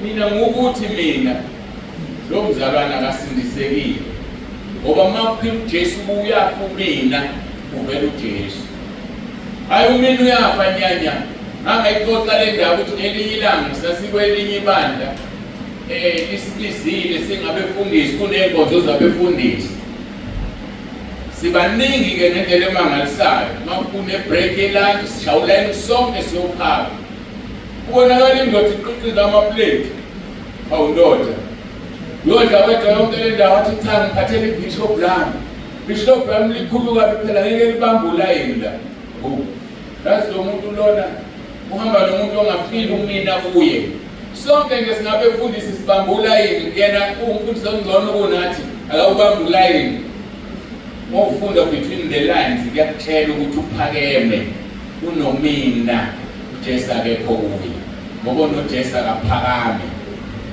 mina ngukuthi mina, lo mzalwane akasindisekile, ngoba uma kuphila uJesu uyafa umina, uvela uJesu. Hayi, umina uyafa nyanya. Ngangayixoxa le ndaba ukuthi ngelinye ilanga sasikwelinye ibandla, lisibizile singabefundisi, kuney'nkonzo zabefundisi. Sibaningi-ke ngendlela emangalisayo. Uma kune-break ye-lunch, sishaya ulayini sonke siyophaka. Kubonakala indoda iqiqiza amapleti. Hawu ndoda, uyodla wedwa yonke le ndawo. Athi cha, ngiphathele ibishop lami. Bishop lami likhulu kabi phela, ngeke libambe ulayini la. Yazi lo muntu lona uhamba nomuntu ongafili umina kuye. Sonke nje singabefundisi sibamba ulayini, yena uwumfundisi ongcono kunathi, akawubamba ulayini. Uma ufunda between the lines kuyakutshela ukuthi uphakeme unomina, uJesu akekho kuye. Ngoba unoJesu akaphakame,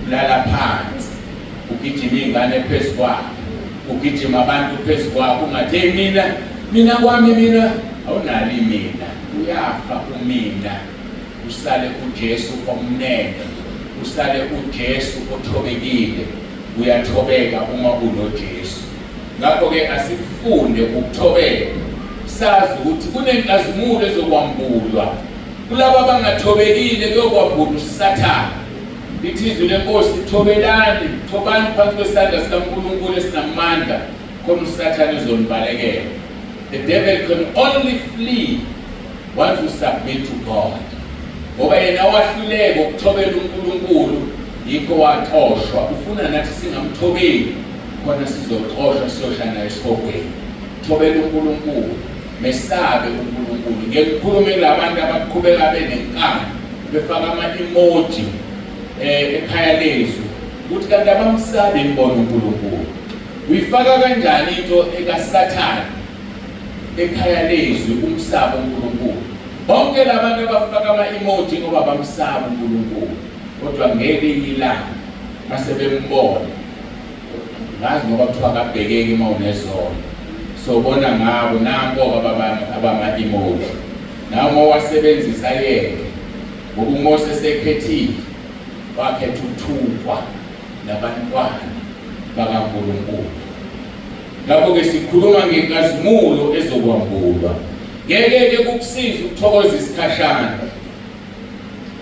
ulala phansi, ugijima iy'ngane phezu kwakhe, ugijima abantu phezu kwakhe, ungathi hey mina, mina kwami mina, awunalo imina, uyafa umina, usale uJesu omnene, usale uJesu othobekile. Uyathobeka uma unoJesu. Ngakho-ke asikufunde ukuthobeka, sazi ukuthi kunenkazimulo ezokwambulwa kulabo abangathobekile, kuyokwambulwa uSathane. Lithi izwi lenkosi, thobelani, thobani phansi kwesandla sikaNkulunkulu esinamandla, khona uSathane uzonibalekela. The devil can only flee once you submit to God. Ngoba yena wahluleka ukuthobela uNkulunkulu, yikho waxoshwa. Ufuna nathi singamthobeli, khona sizoxoshwa siyosha naye esihogweni. Thobela uNkulunkulu. Mesabe uNkulunkulu. Ngeke ngikhulume kulabantu abaqhubeka benenkani befaka ama-emoji ekhaya lezwi ukuthi kanti abamsabi ngibona uNkulunkulu. Uyifaka kanjani into ekaSathane ekhaya lezwi umsaba uNkulunkulu? Bonke labantu abafaka ama-emoji ngoba bamsaba uNkulunkulu, kodwa ngelinye ilanga mase bembona ngazi ngoba kuthiwa akabhekeki uma unezono, so bona ngabo nampo abama-emoji nawe uma wasebenzisa yeke ngoba uMose esekhethile wakhetha ukuthukwa nabantwana bakaNkulunkulu. Ngakho-ke sikhuluma ngenkazimulo ezokwambulwa. Ngeke-ke kukusize ukuthokoza isikhashana.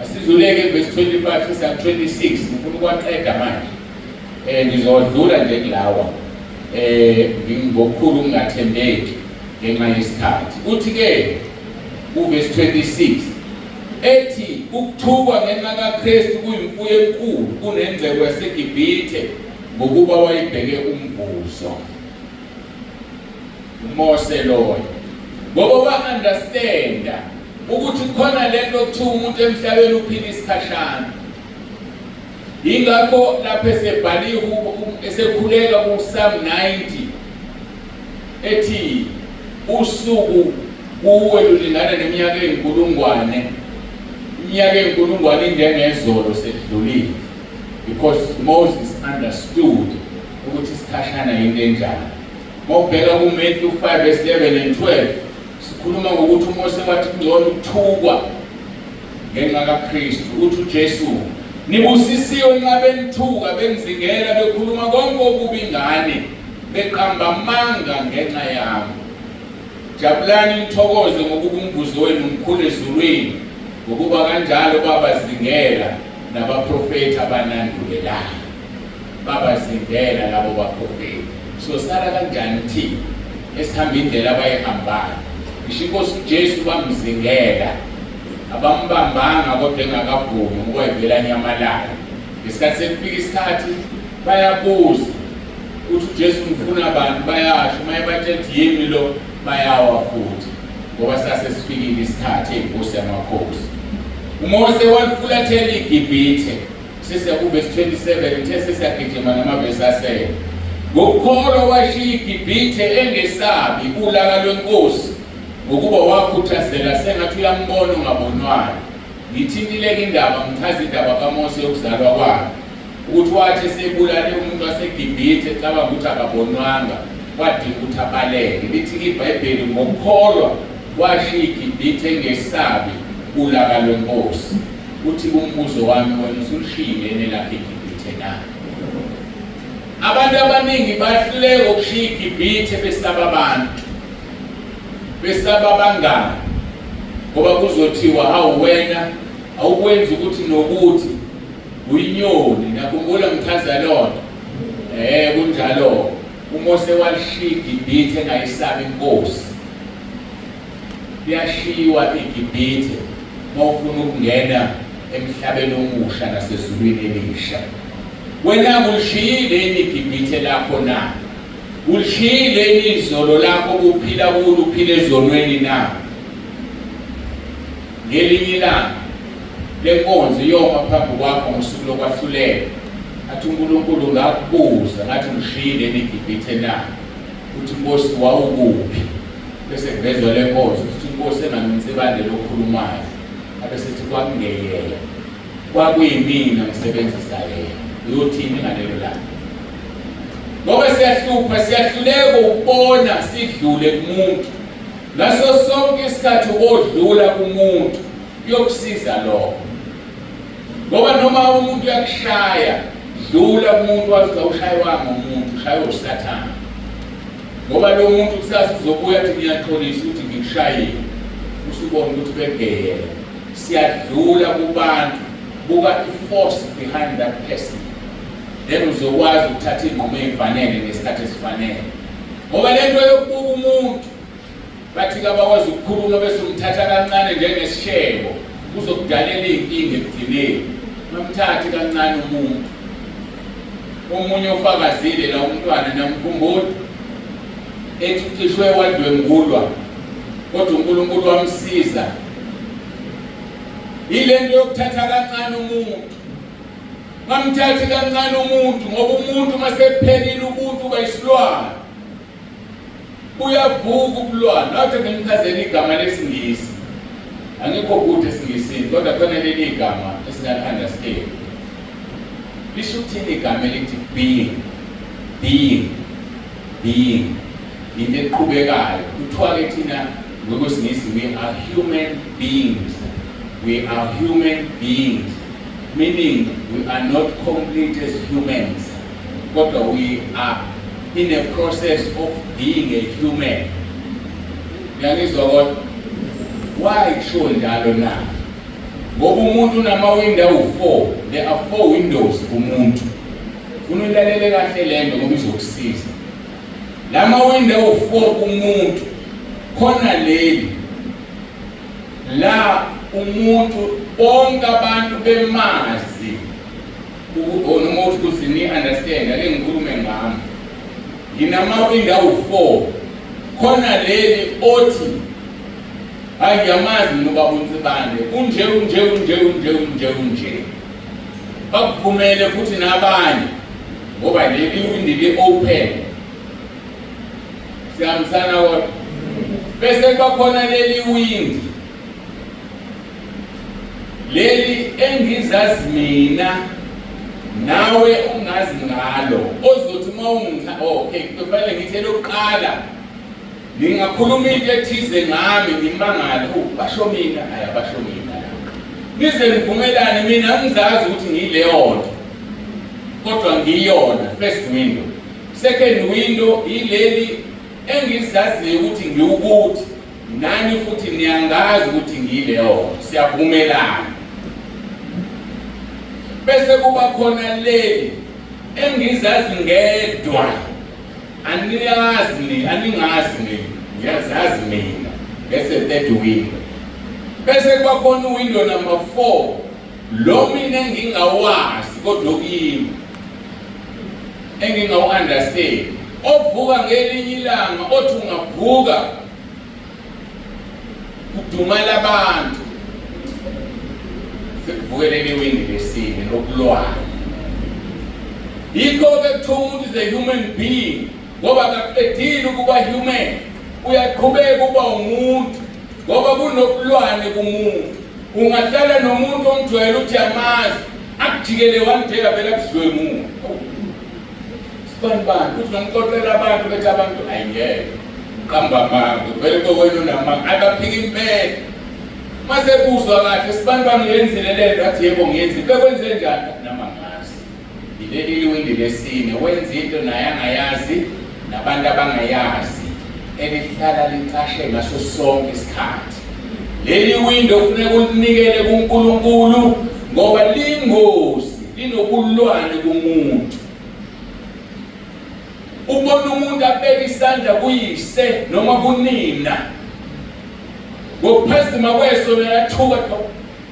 Asidluleke verse 25 sisa 26, ngifuna ukwaqeda manje. Ngizodlula nje kulawa. Ngokukhulu ukungathembeki ngenxa yesikhathi. Uthi-ke kuverse 26 ethi ukuthukwa ngenxa kaKristu kuyimfuyo enkulu kunengcebo yaseGibhithe ngokuba wayibheke umvuzo. uMose loyo ngoba wa-understanda ukuthi khona lento okuthiwa umuntu emhlabeni uphila isikhashana. Yingakho lapho esebhala ihubo esekhuleka ku-Psalm 90 ethi usuku kuwe lulingana neminyaka eyinkulungwane, iminyaka eyinkulungwane injengezolo sekudlulile, because Moses understood ukuthi isikhashana yinto enjani. Mawubheka kuMatthew 5 verse 11 and 12 sikhuluma ngokuthi uMose wathi kungcono ukuthukwa ngenxa kaKristu. Uthi uJesu, nibusisiwe nxa benithuka, benzingela, bekhuluma konke okubi ngani, beqamba amanga ngenxa yami. Jabulani nithokoze ngokuba umvuzo wenu mkhulu ezulwini, ngokuba kanjalo babazingela nabaprofethi abanandulelayo. Babazingela labo baprofethi. Sosala kanjani thina esihamba indlela abayihambayo? Ngisho iNkosi uJesu bamzingela, abambambanga kodwa engakavumi ngoba ivela nyamalala. Ngesikhathi sekufika isikhathi bayabuza uthi uJesu ngifuna abantu, bayasho uma ebatshela ukuthi yimi lo, bayawa futhi ngoba sase sifikile isikhathi eyiNkosi yamakhosi. uMose walifulathela iGibhithe. Sesiya kuvesi 27, ngithe sesiyagijima namavesi asele. Ngokukholwa washiya iGibhithe engesabi ulaka lwenkosi, ngokuba wakhuthazela sengathi uyambona ongabonwayo. Ngithintile-ke indaba, ngichaza indaba kaMose yokuzalwa kwakhe, ukuthi wathi esebulale umuntu waseGibhithe ecabanga ukuthi akabonwanga, kwadinga ukuthi abaleke. Lithi-ke iBhayibheli, ngokukholwa washiya iGibhithe engesabi ulaka lwenkosi. Uthi umbuzo wami, wena usulishiyile yini elakho iGibhithe na? Abantu abaningi bahluleka ukushiya iGibhithe besaba abantu, besaba abangani, ngoba kuzothiwa hawu wena awukwenzi ukuthi nokuthi uyinyoni. Nakhumbula ngichaza lona. Kunjalo. UMose walishiya iGibhithe engayisabi inkosi. Liyashiywa iGibhithe uma ufuna ukungena emhlabeni omusha nasezulwini elisha. Wena ulishiyile yini iGibhithe lakho na? Ulishiyile yini izolo lakho uphila kulo, uphila ezonweni na? Ngelinye ilanga lenkonzo iyoma phambi kwakho ngosuku lokwahlulela, athi uNkulunkulu ngakubuza ngathi ulishiyile yini iGibhithe na? Uthi Nkosi wawukuphi? Bese kuvezwa le nkonzo ukuthi inkosi engaNsibande lokhulumayo abesethi kwakungeyena, kwakuyimina ngisebenzisa yena. Uyothini ngalelo langa? Ngoba siyahlupha, siyahluleka ukubona sidlule kumuntu. Ngaso sonke isikhathi ubodlula kumuntu kuyokusiza lokho, ngoba noma umuntu uyakushaya, dlula kumuntu wazi awushaywanga umuntu, ushaywe uSathane. Ngoba lo muntu kusasa uzobuya athi ngiyaxolisa ukuthi ngikushayile, usubona ukuthi begeyela. Siyadlula kubantu, buka i-force behind that person, then uzokwazi ukuthatha iy'nqumo ey'fanele ngesikhathi esifanele. Ngoba le nto yokubuka umuntu bathi kabakwazi ukukhuluma bese umthatha kancane njengesishebo, kuzokudalela iy'nkinga ekugcineni. Ungamthathi kancane umuntu. Omunye ofakazile la umntwana namkhumbula ethi ucishwe wadlwengulwa. Kodwa uNkulunkulu wamsiza. Yile nto yokuthatha kancane umuntu. Ngamthathi kancane umuntu ngoba umuntu uma sephelile ubuntu uba isilwane. Buyavuka ubulwane. Wathi ngimchazele igama lesiNgisi. Angikho kude esiNgisini kodwa khona leli igama esingali-understand. Lisho ukuthini igama elithi being? Being. Being. Into eqhubekayo. Kuthiwa-ke thina ngokwesiNgisi we are human beings. We are human beings. Meaning we are not complete as humans. Kodwa we are in a process of being a human. Uyangizwa kodwa? Why kushiwo njalo na? Ngoba umuntu unamawindi awu-4. There are 4 windows kumuntu. Funa ulalele kahle le nto ngoba izokusiza. La mawindi awu-4 kumuntu. Khona leli la umuntu bonke abantu bemazi noma uthi ukuthi ni-understand ake ngikhulume ngami nginamawindi awu-4 khona leli othi hayi ngiyamazi mina ubaba uNsibande unje unje unje unje unje unje bakuvumele futhi nabanye ngoba leli windi li-open siyahambisana kodwa bese kuba khona leli windi leli engizazi mina nawe ungazi ngalo ozothi uma ungicha okay kufanele ngithi elokuqala ngingakhuluma into ethize ngami ngimangale oh basho mina hayi abasho mina nize nivumelane mina ngizazi ukuthi ngiyileyo nto kodwa ngiyona first window second window yileli engizaziyo ukuthi ngiwukuthi nani futhi niyangazi ukuthi ngiyileyo siyavumelana bese kuba khona leli engizazi ngedwa aniyazi ni aningazi ni ngiyazazi mina bese third window bese kuba khona window number 4 lo mina engingawazi kodwa okimi engingawu-understand ovuka ngelinye ilanga othi ungavuka kudumala abantu sekuvukelele iwindi lesine lokulwana yikho-ke kuthiwa umuntu is a human being ngoba akaqedile ukuba human uyaqhubeka uba umuntu ngoba kunobulwane kumuntu ungahlala nomuntu omjwayele uthi amazi akujikele one day avele akudlwengule sibani bani uthi ngamxoxela abantu bethi abantu ayingeke uqamba amanga vele kokwenu unamanga abaphika impela mase kuzwa kahle sibani bani uyenzile lento athi yebo ngiyenzile bekwenze njani nama ngazi yileli liwindi lesine wenza into naye angayazi nabantu abangayazi elihlala licashe ngaso sonke isikhathi leli window kufuneka ulinikele kuNkulunkulu ngoba lingozi linobulwane kumuntu ubona umuntu abeka isandla kuyise noma kunina ngokuphazima kweso nayathuka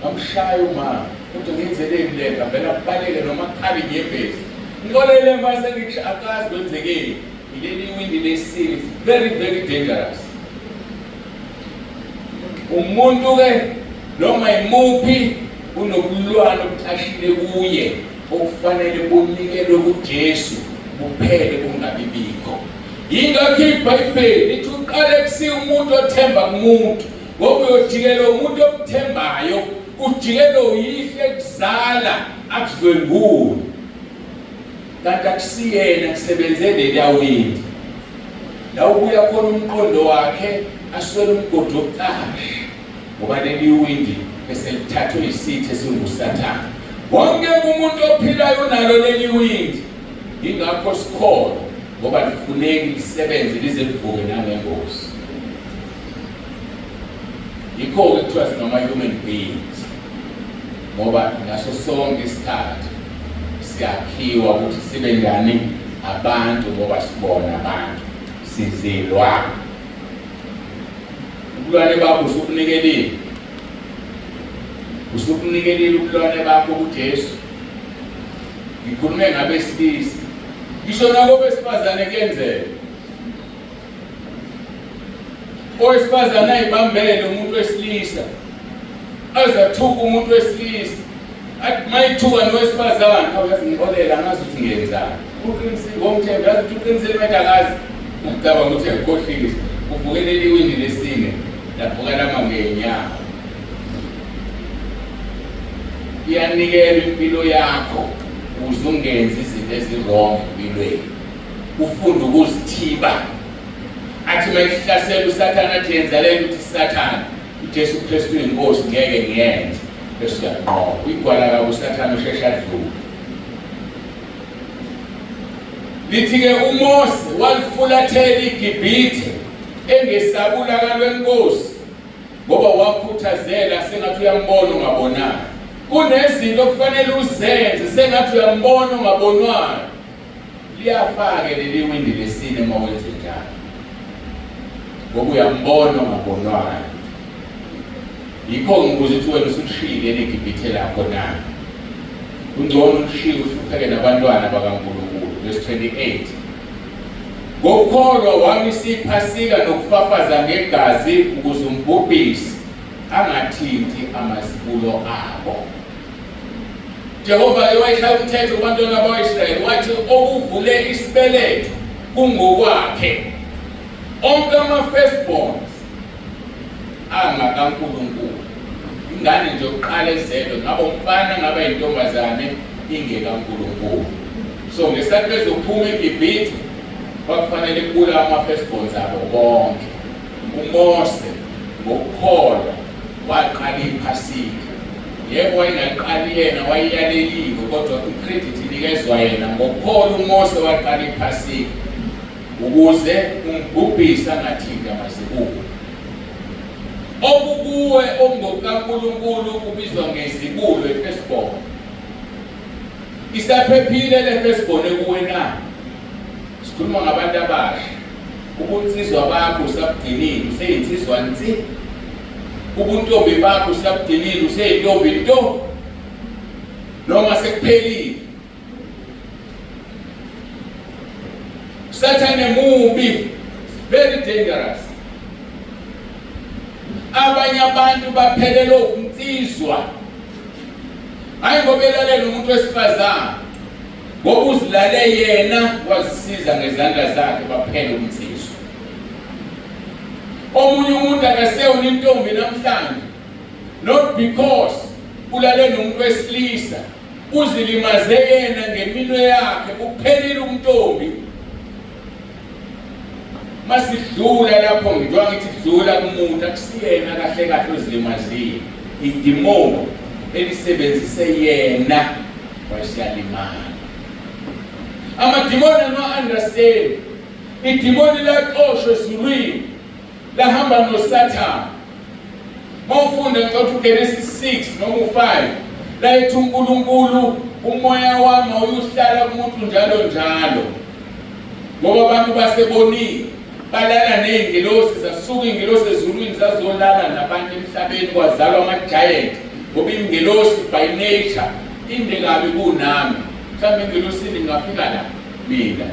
ngamshaya umama kodwa ngenzeleni le nto avele abaleke noma kukhale inyembezi ngixolele manje sengikusho akazi kwenzekeni yileli windi lesili it's very very dangerous umuntu ke noma imuphi unobulwane obucashile kuye okufanele bunikelwe kuJesu buphele bungabi bikho yingakho iBhayibheli lithi uqale kusiya umuntu othemba kumuntu ngoba uyojikelwa umuntu omthembayo ujikelwe uyihle kuzala akudlwengule kanti akusiyena kusebenze leliya windi la ubuya khona umqondo wakhe aswele umgodi wokucasha ngoba leli windi bese lithathwe isitha esingusathane wonke umuntu ophilayo unalo leli windi yingakho sikhona ngoba lifuneki lisebenze lize livuke nangengozi yikho-ke kuthiwa singama-human beings ngoba ngaso sonke isikhathi siyakhiwa ukuthi sibe njani abantu ngoba sibona abantu sizilwa ubulwane bakho usubunikelile usubunikelile ubulwane bakho kuJesu ngikhulume ngabesilisa ngisho nakobesifazane kuyenzeka. Owesifazane ayibambele umuntu wesilisa, azathuka umuntu wesilisa, athi mayithuka nowesifazane, awuyazi ngixolela, angazi ukuthi ngiyenzani. Uqinisile ngomthetho, yazi ukuthi uqinisile manje akazi. Ngicabanga ukuthi uyakhohlisa. Uvuke leli windi lesine, lavuka lama ngezinyawo. Iyanikela impilo yakho ukuze ungenzi izinto ezi-wrong empilweni. Ufunde ukuzithiba. Athi uma ihlasela uSathane athi yenza le nto, uthi Sathane, uJesu Kristu uyinkosi, ngeke ngiyenze. Bese uyanqoba. Uyigwala kabi uSathane, usheshe adlule. Lithi-ke uMose walifulathela iGibhithe engesabi ulaka lwenkosi, ngoba wakhuthazela sengathi uyambona ongabonayo. Kunezinto okufanele uzenze sengathi uyambona ongabonwayo. Liyafa-ke leli windi lesine uma wenze njalo, ngoba uyambona ongabonwayo. Yikho ngibuza ukuthi wena usushiyile leGibhithe lakho na? Kungcono ulishiye uhlupheke nabantwana bakaNkulunkulu. Verse 28. Ngokukholwa wamisa iPhasika nokufafaza ngegazi ukuze umbhubhisi angathinti amazibulo abo. Jehova ke wayishaya umthetho kubantwana bakwa-Israyeli wathi okuvule isibeletho kungokwakhe. Onke ama-firstborns angakaNkulunkulu. Ingane nje yokuqala ezelwe ngabe umfana ngaba intombazane ingekaNkulunkulu. So ngesikhathi bezophuma eGibhithe kwakufanele kubulawe ama-firstborns abo bonke. UMose ngokukholwa waqala iPhasika. Yebo wayengaliqali yena, wayeyaleliwe, kodwa i-credit inikezwa yena. Ngokukholwa uMose waqala iPhasika ukuze umbhubhisi angathinti amazibulo. Okukuwe okungokukaNkulunkulu kubizwa ngezibulo, i-firstborn. Isaphephile le firstborn ekuwe na? Sikhuluma ngabantu abasha. Ubunsizwa bakho usabugcinile, useyinsizwa nsi. Ubuntombi bakho usabugcinile, useyintombi nto. Noma sekuphelile. Sathane mubi, very dangerous. Abanye abantu baphelelwe ubunsizwa. Hayi ngoba elalela umuntu wesifazane, ngoba uzilale yena wazisiza ngezandla zakhe baphela ubunsizwa. Omunye umuntu akaseyona intombi namhlanje, not because ulale nomuntu wesilisa, uzilimaze yena ngeminwe yakhe, kuphelile umntombi. Masidlula lapho ngidwa ngithi dlula kumuntu, akusiyena kahle kahle ozilimazile, idimoni elisebenzise yena wasiyalimala. Amadimoni ama-understand. Idimoni laxoshwa ezulwini lahamba noSathane. Mawufunda ngicela uGenesis 6 noma u5 la ethi uNkulunkulu umoya wami awuyuhlala kumuntu njalo njalo, ngoba abantu basebonile balala nezingelosi, zasuka ingelosi ezulwini zazolala nabantu emhlabeni, kwazalwa ama-giant, ngoba ingelosi by nature inde kabi kunami. Mhlawumbe ingelosini ngingafika la mina.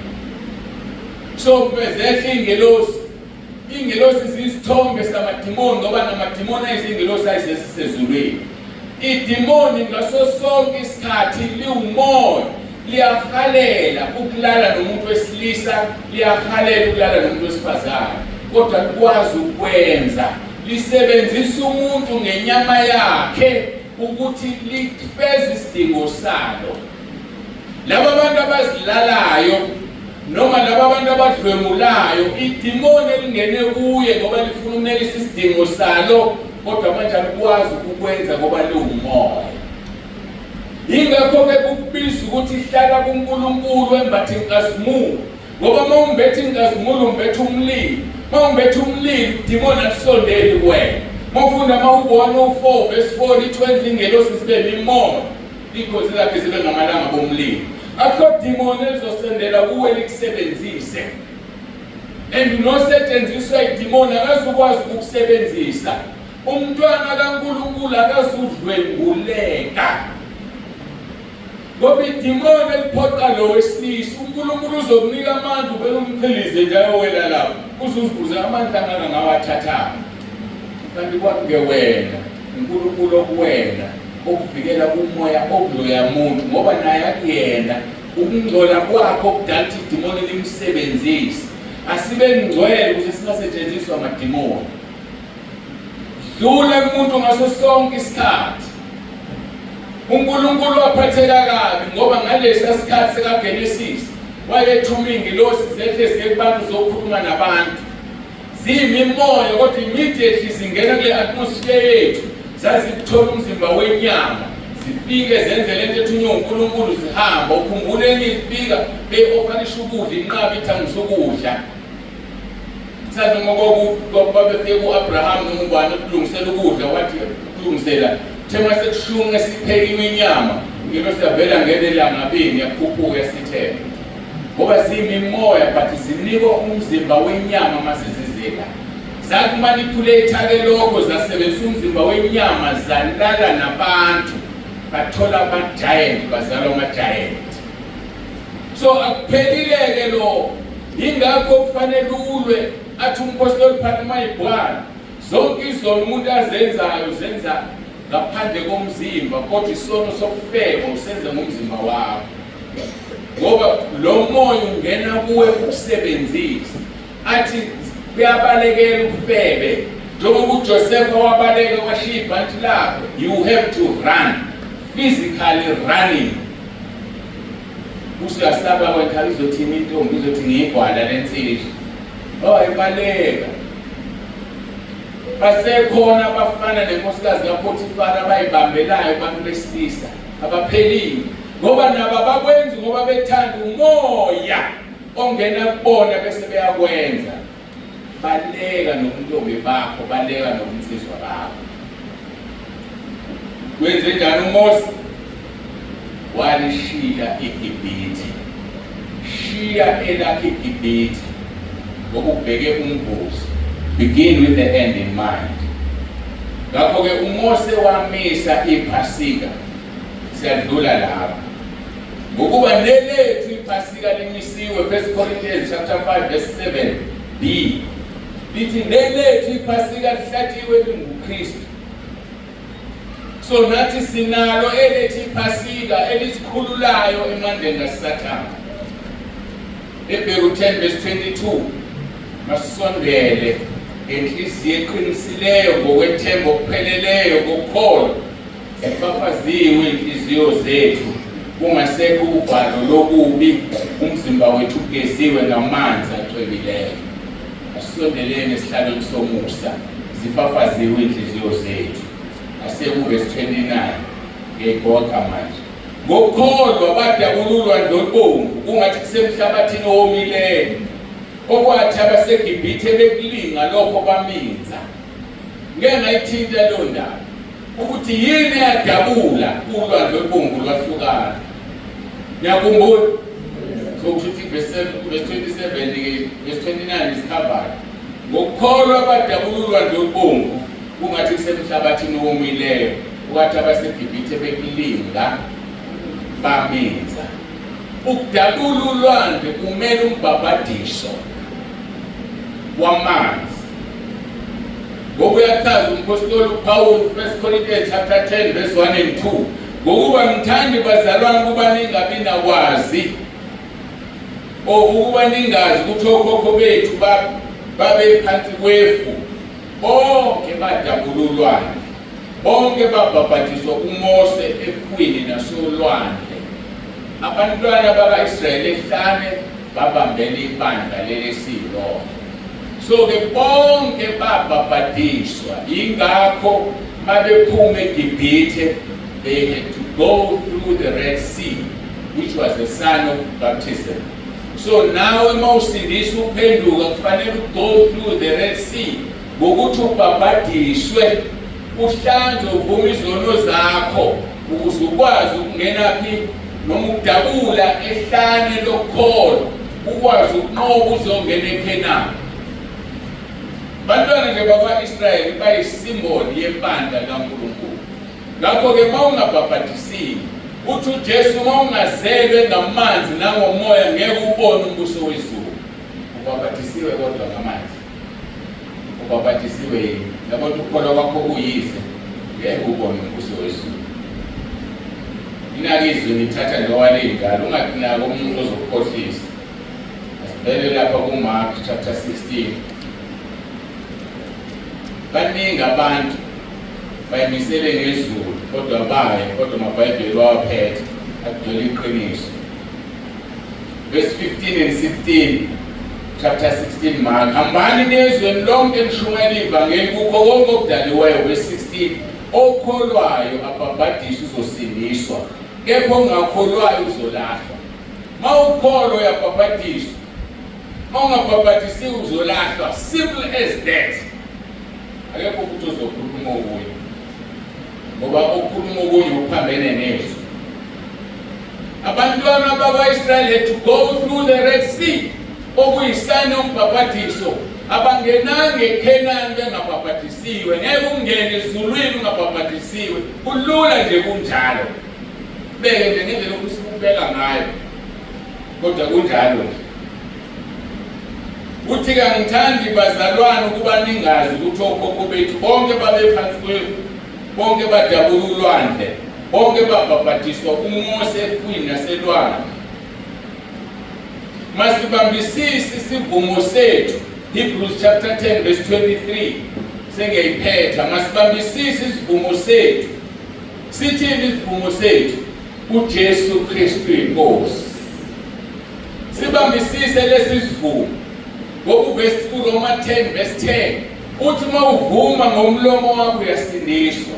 So bezehla ingelosi, ingelosi ziyisithombe samadimoni, ngoba namadimoni ayizingelosi ayizesisezulwini. Idimoni ngaso sonke isikhathi liwumoya, liyahalela ukulala nomuntu wesilisa, liyahalela ukulala nomuntu wesifazane, kodwa likwazi ukwenza, lisebenzisa umuntu ngenyama yakhe ukuthi lifeze isidingo salo. Laba abantu abazilalayo noma laba abantu abadlwengulayo, idimoni elingene kuye ngoba lifuna ukunelisa isidingo salo, kodwa manje alikwazi ukukwenza ngoba liwumoya. Yingakho-ke kukubiza ukuthi hlala kuNkulunkulu embathe inkazimulo, ngoba uma umbethe inkazimulo umbethe umlilo, uma umbethe umlilo idimoni alisondeli kuwena. Uma ufunda amaHubo 104 verse 4 lithi wenza ingelosi zibe mimoya, iy'ngozi zakhe zibe ngamalanga bomlilo. Akukho dimoni elizosendela kuwe likusebenzise, and nosetshenziswa idimoni akazukwazi ukukusebenzisa. Umntwana kaNkulunkulu akazudlwenguleka, Ngoba idimoni eliphoqa lo wesilisa, uNkulunkulu uzokunika amandla uvele umchilize nje ayowela lapho. Uze uzibuze amandla angaka ngawathathaphi. Kanti kwakungewena, uNkulunkulu okuwena okuvikela kumoya okuloya muntu ngoba naye akuyena ukungcola kwakho okudala ukuthi idimoni limsebenzise. Asibe ngcwele ukuze singasetshenziswa amadimoni. Dlula kumuntu ngaso sonke isikhathi. UNkulunkulu waphatheka kabi ngoba ngalesa sikhathi sikaGenesis wayethuma ingilosi zehle ziye kubantu zokhuluma nabantu. Ziyimimoya kodwa immediately zingena kule atmosphere yethu zazikuthola umzimba wenyama zifike zenze lento ethunywe uNkulunkulu zihamba. Ukhumbule enye ifika beyi-ofarisha ukudla inqaba ithangisa ukudla. Mhlawumbe noma babefike ku-Abraham noma ubani ukulungisela ukudla wathi ukulungisela the uma sekushunqe siphekiwe inyama ingelosi yavela ngene elangabini yakhuphuka yasithela ngoba ziyimimoya but zinikwa umzimba wenyama uma sezizela zakumanipulate-ke lokho zasebenzisa umzimba wenyama zalala nabantu bathola ama-giant bazalwa ama-giant. So akuphelile-ke lo yingakho kufanele ulwe athi umpostoli Phathi uma ibhala zonke izono umuntu azenzayo zenza ngaphandle komzimba kodwa isono sokufeba usenza ngomzimba wakho ngoba lo moya ungena kuwe ukusebenzisa athi kuyabalekela ukufebe njengoba uJosefa wabaleka washiya ibhantshi lakhe you have to run physically running usuyasaba kwekhala izothini intombi izothi ngiyigwala lensizwa oh ibaleka basekhona abafana nenkosikazi kaPotifara abayibambelayo abantu besilisa abaphelile ngoba nabo abakwenzi ngoba bethanda umoya ongena kubona bese beyakwenza. Baleka nobuntombi bakho, baleka nobunsizwa bakho. Wenze njani uMose? Walishiya iGibhithe. Shiya elakhe iGibhithe ngoba ubheke umvuzo. Begin with the end in mind. Ngakho-ke uMose wamisa iPhasika. Siyadlula lapho. Ngokuba nelethu iPhasika limisiwe, 1 Corinthians chapter 5 verse 7 b lithi nelethu iPhasika lihlatshiwe linguKristu. So nathi sinalo elethu iPhasika elisikhululayo emandleni kaSathane. Hebheru 10 verse 22 masisondele ngenhliziyo eqinisileyo ngokwethemba okupheleleyo kokukholwa Zifafaziwe inhliziyo zethu kungasekho uvalo lokubi, umzimba wethu ugeziwe ngamanzi acwebileyo. Asisondeleni esihlalweni somusa, zifafaziwe inhliziyo zethu. Asekuvesi 29 ngiyayigoqa manje. Ngokukholwa badabula ulwandle olubomvu kungathi kusemhlabathini owomileyo, okwathi abaseGibhithe bekulinga lokho baminza. Ngeke ngayithinta leyo ndaba ukuthi yini eyadabula ulwandle olubomvu lwahlukana. Niyakhumbula? So kusho ukuthi verse 27 ke verse 29 is covered. Ngokukholwa badabula ulwandle olubomvu kungathi kusemhlabathini owomileyo kwathi abaseGibhithe bekulinga baminza. Ukudabula ulwandle kumele umbhabhadiso wamanzi. Ngoba uyachaza umphostoli uPawulu 1 Corinthians chapter 10 verse 1 and 2 ngokuba ngithandi bazalwane ukuba ningabi nakwazi o ukuba ningazi ukuthi okhokho bethu babephansi kwefu bonke badabula ulwandle bonke babhabhadiswa kuMose efwini nasolwandle abantwana baka-Israyeli ehlane babambela ibandla lelesilo so ke bonke babhabhadiswa ingakho mabephuma eGibhithe they had to go through the Red Sea which was the sign of baptism so nawe uma usindiswa uphenduka kufanele go through the Red Sea ngokuthi ubhabhadiswe uhlanzwe uvume izono zakho ukuze ukwazi ukungena phi noma ukudabula ehlane lokholo ukwazi ukunqoba uzongena eKhenani. Bantwana nje bakwa-Israyeli bayisimboli yebandla likaNkulunkulu. Ngakho-ke uma ungabhabhadisiwe Uthi uJesu uma ungazelwe ngamanzi nangomoya ngeke ubone umbuso wezulu. Ubhabhatisiwe kodwa ngamanzi. Ubhabhatisiwe yini? Yabona ukukholwa kwakho kuyize. Ngeke ubone umbuso wezulu. Inake izwi ngithatha njengoba linjalo, ungakunaki umuntu ozokukhohlisa. Asibheke lapha kuMark chapter 16. Baningi abantu bayimisele ngezulu kodwa baye kodwa amabhayibheli wawaphethe akugcwele iqiniso. Verse 15 and 16 chapter 16 Mark, hambani nezweni lonke nishumayele ivangeli kukho konke okudaliweyo. Verse 16, okholwayo abhabhadiswe uzosindiswa, kepha ongakholwayo uzolahlwa. Mawukholwa uyabhabhadiswa, mawungabhabhadisiwe uzolahlwa. Simple as that. Akekho futhi ozokhuluma okunye, ngoba okukhuluma okunye okuphambene nezwi. Abantwana bakwa-Israyeli had to go through the Red Sea, okuyisayini yombhabhadiso. Abangenanga eKhenani bengabhabhadisiwe. Ngeke ungene ezulwini ungabhabhadisiwe, kulula nje kunjalo. Beke nje ngendlela okusibukeka ngayo, kodwa kunjalo nje. Uthi kangithandi bazalwane ukuba ningazi ukuthi okhokho bethu bonke babephansi kwefu, bonke badabula ulwandle, bonke babhabhadiswa kuMose efwini naselwandle. Masibambisise isivumo sethu. Hebrews chapter 10 verse 23. Sengiyayiphetha. Masibambisise isivumo sethu. Sithini isivumo sethu? UJesu Kristu iNkosi. Sibambisise lesi sivumo. Ngoba uverse kuRoma 10 verse 10 uthi uma uvuma ngomlomo wakho uyasindiswa.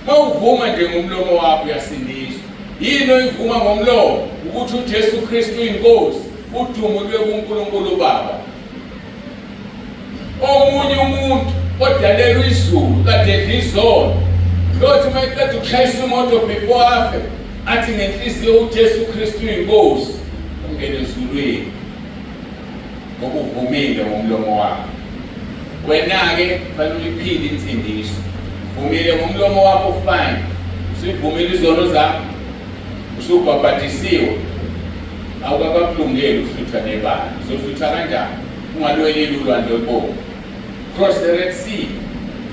Uma uvuma nje ngomlomo wakho uyasindiswa. Yini oyivuma ngomlomo? Ukuthi uJesu Kristu uyinkosi, udumo luye kuNkulunkulu uBaba. Omunye umuntu odalelwe izulu kade edla izono, lothi uma eqeda ukushayisa imoto before afe, athi ngenhliziyo uJesu Kristu uyinkosi, ungene ezulwini ngoba uvumile ngomlomo wakho. Wena-ke fanele uyiphile insindiso. Vumile ngomlomo wakho, fine. Usuyivumile izono zakho, usubhabhadisiwe, awukakakulungeli ukuhlutha nebala. Uzohlutha kanjani ungalwelile ulwandle olubomvu? Cross the Red Sea.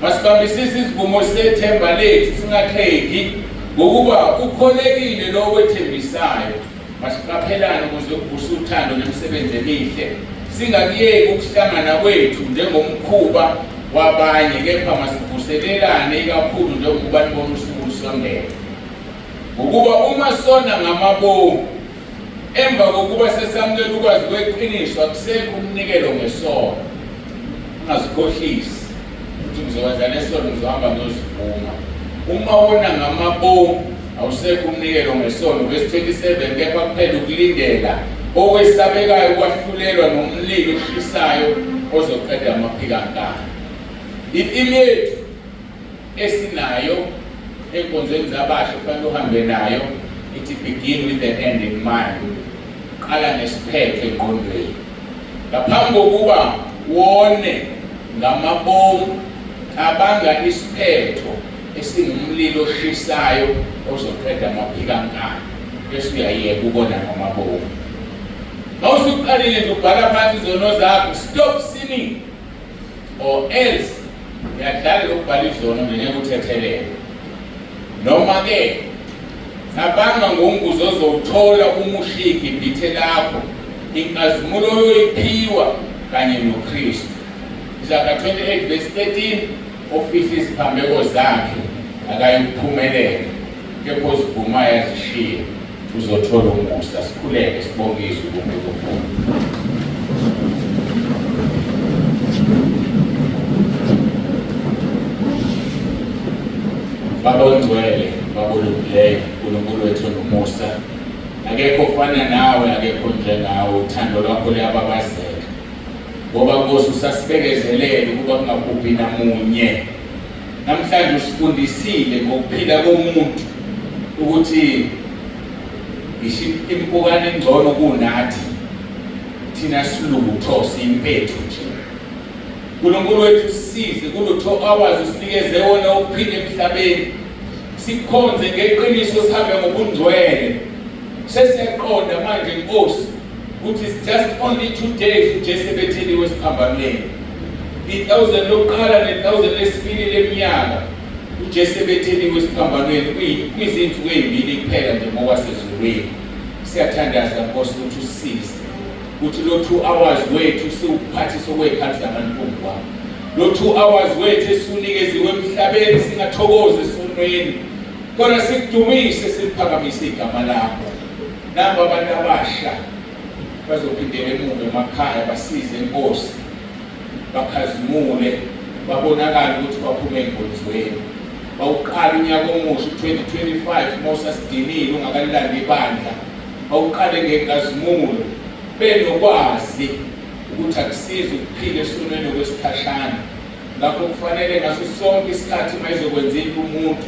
Masibambisise isivumo sethemba lethu singaxhegi, ngokuba ukholekile lowo wethembisayo. Masiqaphelane ukuze kuvuse uthando nemisebenzi emihle, singakuyeki ukuhlangana kwethu njengomkhuba wabanye, kepha masivuselelane ikakhulu njengokuba nibona usuku lusondela. Ngokuba uma sona ngamabomu, emva kokuba sesamukela ukwazi kweqiniso, akusekho umnikelo ngesono. Ungazikhohlisi ukuthi ngizokwenza lesono, ngizohamba ngiyosivuma. Uma wona ngamabomu, awusekho umnikelo ngesono. Verse 27, kepha kuphela ukulindela okwesabekayo ukwahlulelwa nomlilo oshisayo ozoqeda amaphikankani. Itimu yethu esinayo ey'nkonzweni zabasha kufanele uhambe nayo ithi begin with the end in mind, qala nesiphetho engqondweni. Ngaphambi kokuba wone ngamabomu, cabanga isiphetho esingumlilo oshisayo ozoqeda amaphikankani, bese uyayeka ukona ngamabomu. Mawusuqalile nje ubhala phansi izono zakho, stop sinning or else uyadlala lokubhala izono nje, ngeke uthethelele. Noma ke cabanga ngombuzo ozowuthola uma ushiya iGibhithe lakho, inkazimulo oyoyiphiwa kanye noKristu. Isaga 28 verse 13, ofihla iziphambeko zakhe akayikuphumelela, kepha ozivumayo azishiye uzothola umusa. Sikhuleke sibonge izwi kuNkulunkulu. Baba ongcwele, Baba olungileyo, uNkulunkulu wethu onomusa, akekho ofana nawe, akekho njengawe, uthando lwakho luyababazeka. Ngoba Nkosi usasibekezelele ukuba kungabhubhi namunye. Namhlanje usifundisile ngokuphila komuntu ukuthi ngisho impukane ingcono kunathi, thina silutho, siyimpethu nje. Nkulunkulu wethu sisize kulo 2 hours usinikeze wona ukuphila emhlabeni. Sikhonze ngeqiniso sihambe ngobungcwele. Sesiyaqonda manje Nkosi ukuthi it's just only 2 days uJesu ebetheliwe esiphambanweni. I-1000 lokuqala ne-1000 lesibili leminyaka uJesu ebetheliwe esiphambanweni kwizinsuku ey'mbili kuphela nje ngokwasezulwini. Siyathandaza Nkosi ukuthi usisize ukuthi lo 2 hours wethu siwuphathise okwey'khathi zamantumbwane. Lo 2 hours wethu esiwunikeziwe emhlabeni singathokozi esonweni, kodwa sikudumise, siliphakamise igama lakho. Nabo abantu abasha bazophindela emuva emakhaya, basize Nkosi, bakhazimule, babonakale ukuthi baphume ey'nkonzweni. Bawuqala unyaka omusha u-2025, uma usasidinile ungakalilandi ibandla, bawuqale ngenkazimulo benokwazi ukuthi akusizi ukuphila esonweni okwesikhashana. Ngakho kufanele ngaso sonke isikhathi uma ezokwenza into umuntu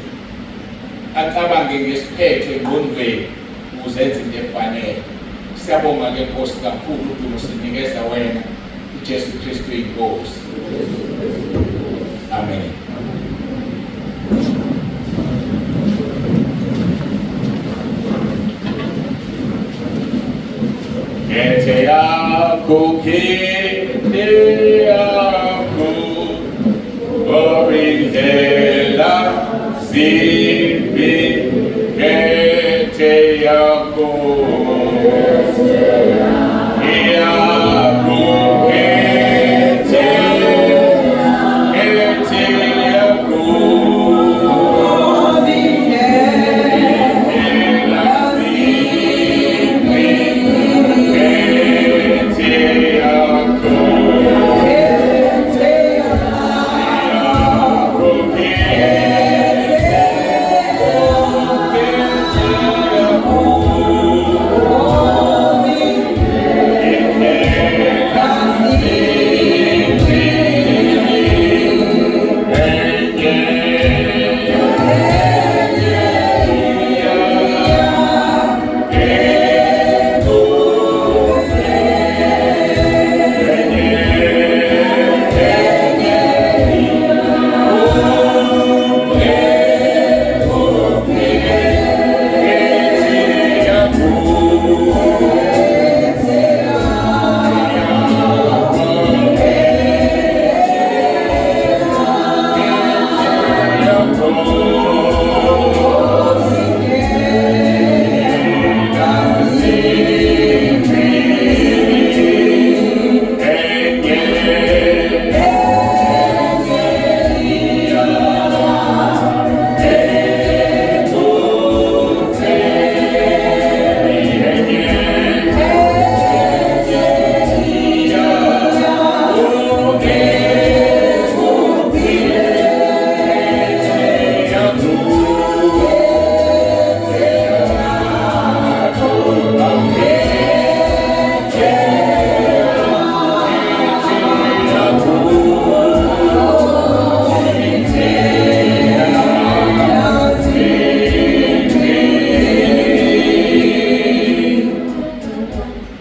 acabange ngesiphetho engqondweni ukuze enze into efanele. Siyabonga-ke Nkosi kakhulu, udumo sinikeza wena, uJesu Kristu inkosi. Amen. Ngethe yakho, khethe yakho, indlela zimbi, ngethe yakho, yakho, khethe, khethe yakho, indlela zimbi, khethe yakho, yakho, khethe, khethe yakho, indlela zimbi, enye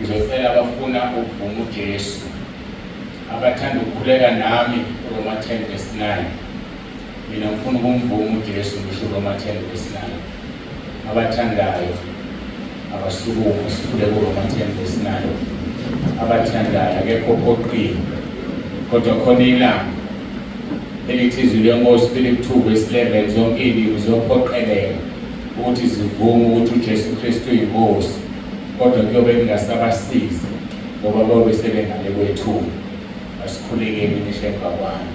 Ngizocela abafuna ukuvuma uJesu, abathanda ukukhuleka nami uRoma 10 verse 9. Mina ngifuna ukumvuma uJesu, ngisho uRoma 10 verse 9. Abathandayo abasukume sikhuleke uRoma 10 verse 9. Abathandayo, akekho ophoqiwe, kodwa khona ilanga elithi izwi lenkosi, Philip 2 verse 11, zonke iy'limi ziyophoqeleka ukuthi zivume ukuthi uJesu Kristu uyinkosi, kodwa kuyobe kungasabasizi ngoba bayobe sebengale kwethuna. Asikhulekeni nisho emva kwami.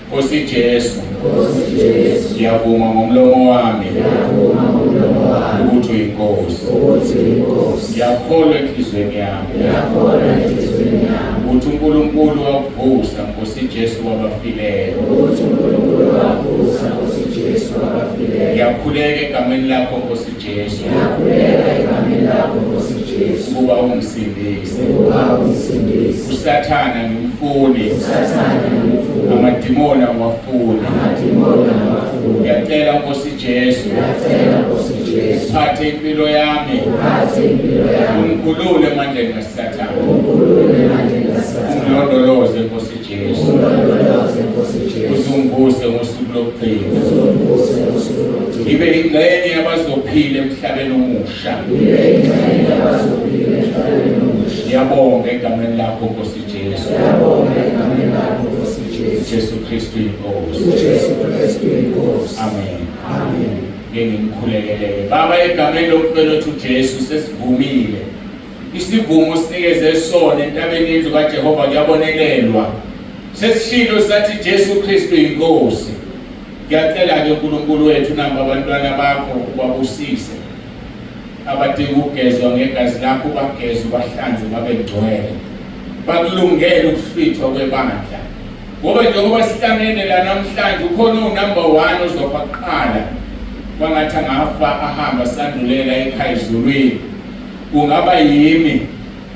Nkosi Jesu, Nkosi Jesu, ngiyavuma ngomlomo wami ngiyavuma ngomlomo wami ukuthi uyinkosi. Ukuthi uyinkosi. Ngiyakholwa enhliziyweni yami Ngiyakholwa enhliziyweni yami ukuthi uNkulunkulu wakuvusa Nkosi Jesu kwabafileyo. Ukuthi uNkulunkulu wavusa Nkosi Jesu kwabafileyo. Ngiyakhuleka egameni lakho Nkosi Jesu Ngiyakhuleka egameni lakho Nkosi Jesu ukuba ungisindise. Ukuba ungisindise. Usathana angimfuni, uSathane angimfuni, amadimoni angiwafuni. Amadimoni angiwafuni. Ngiyacela Nkosi Jesu, Ngiyacela Nkosi Jesu, uphathe impilo yami, uphathe impilo yami, ungikhulule emandleni kaSathane. Ungikhulule emandleni kaSathane. Sathane. Ungilondoloze Nkosi Jesu. Ungilondoloze Nkosi Jesu. Uzungivuse ngosuku lokugcina. Uzungivuse ngosuku lokugcina. Ngibe ingxenye yabazophila emhlabeni omusha. Ngibe ingxenye yabazophila emhlabeni omusha. Ngiyabonga egameni lakho Nkosi Jesu. Ngiyabonga egameni lakho Nkosi Jesu. Jesu Kristu inkosi. UJesu Kristu inkosi. Amen. Amen. Ngeke ngikhulekelele. Baba egameni lomfelo othi uJesu sesivumile. Isivumo sinikeze sona entabeni yendlu kaJehova kuyabonelelwa. Sesishilo sathi Jesu Kristu inkosi. Ngiyacela-ke uNkulunkulu wethu namba abantwana bakho ubabusise. Abadinga ukugezwa ngegazi lakho ubageze ubahlanze babe ngcwele. Bakulungele ukuhlwithwa kwebandla. Ngoba njengoba sihlangene la namhlanje ukhona unumber 1 ozofa kuqala. Kwangathi angafa ahamba sandulela ekhaya ezulwini. Kungaba yimi,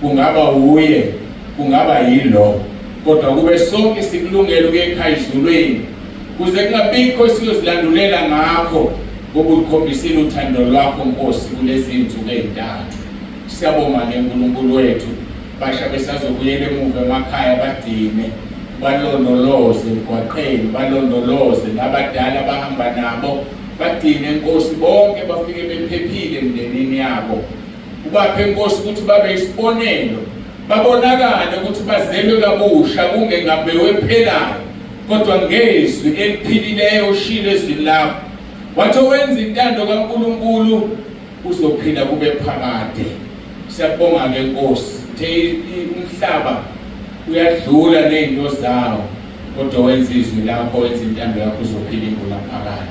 kungaba wuye, kungaba yilo. Kodwa kube sonke sikulungele ukuya ekhaya ezulwini. Kuze kungabikho siyozilandulela ngakho ngoba ulikhombisile uthando lwakho Nkosi kulezi zinsuku ezintathu. Siyabonga ke uNkulunkulu wethu basha besazobuyela emuva emakhaya bagcine balondoloze emgwaqeni balondoloze nabadala bahamba nabo bagcine Nkosi bonke bafike bephephile emndenini yabo ubaphe Nkosi ukuthi babe isibonelo babonakale ukuthi bazelwe kabusha kungengabewe ephelayo kodwa ngezwi eliphilileyo ushilo ezwini lakho wathi owenza intando kaNkulunkulu uzophila kube phakade. Siyabonga ke Nkosi. Uthe umhlaba uyadlula nezinto zawo kodwa wenza izwi lakho wenza intando yakho uzophila ingunaphakade.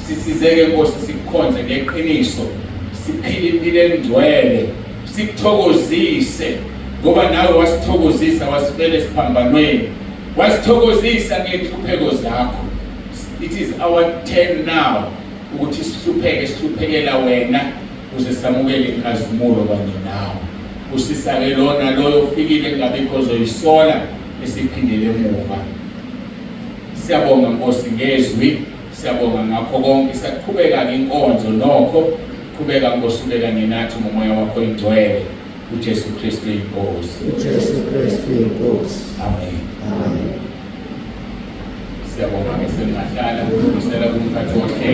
Sisizeke Nkosi sikukhonze ngeqiniso siphile impilo engcwele sikuthokozise ngoba nawe wasithokozisa wasifela esiphambanweni wasithokozisa ngenhlupheko zakho. It is our turn now ukuthi sihlupheke sihluphekela wena ukuze samukele inkazimulo kanye nawe. Usisake lona loyo ofikile kungabikho ozoyisola esiphindele emuva. Siyabonga Nkosi ngezwi, siyabonga ngakho konke. Siyaqhubeka-ke inkonzo nokho, qhubeka Nkosi ube kanye nathi ngomoya wakho oyingcwele. uJesu Kristu inkosi. uJesu Kristu inkosi. Amen. Amen. Siyabonga ke sengahlala ukubuyisela kumphathi wohlelo.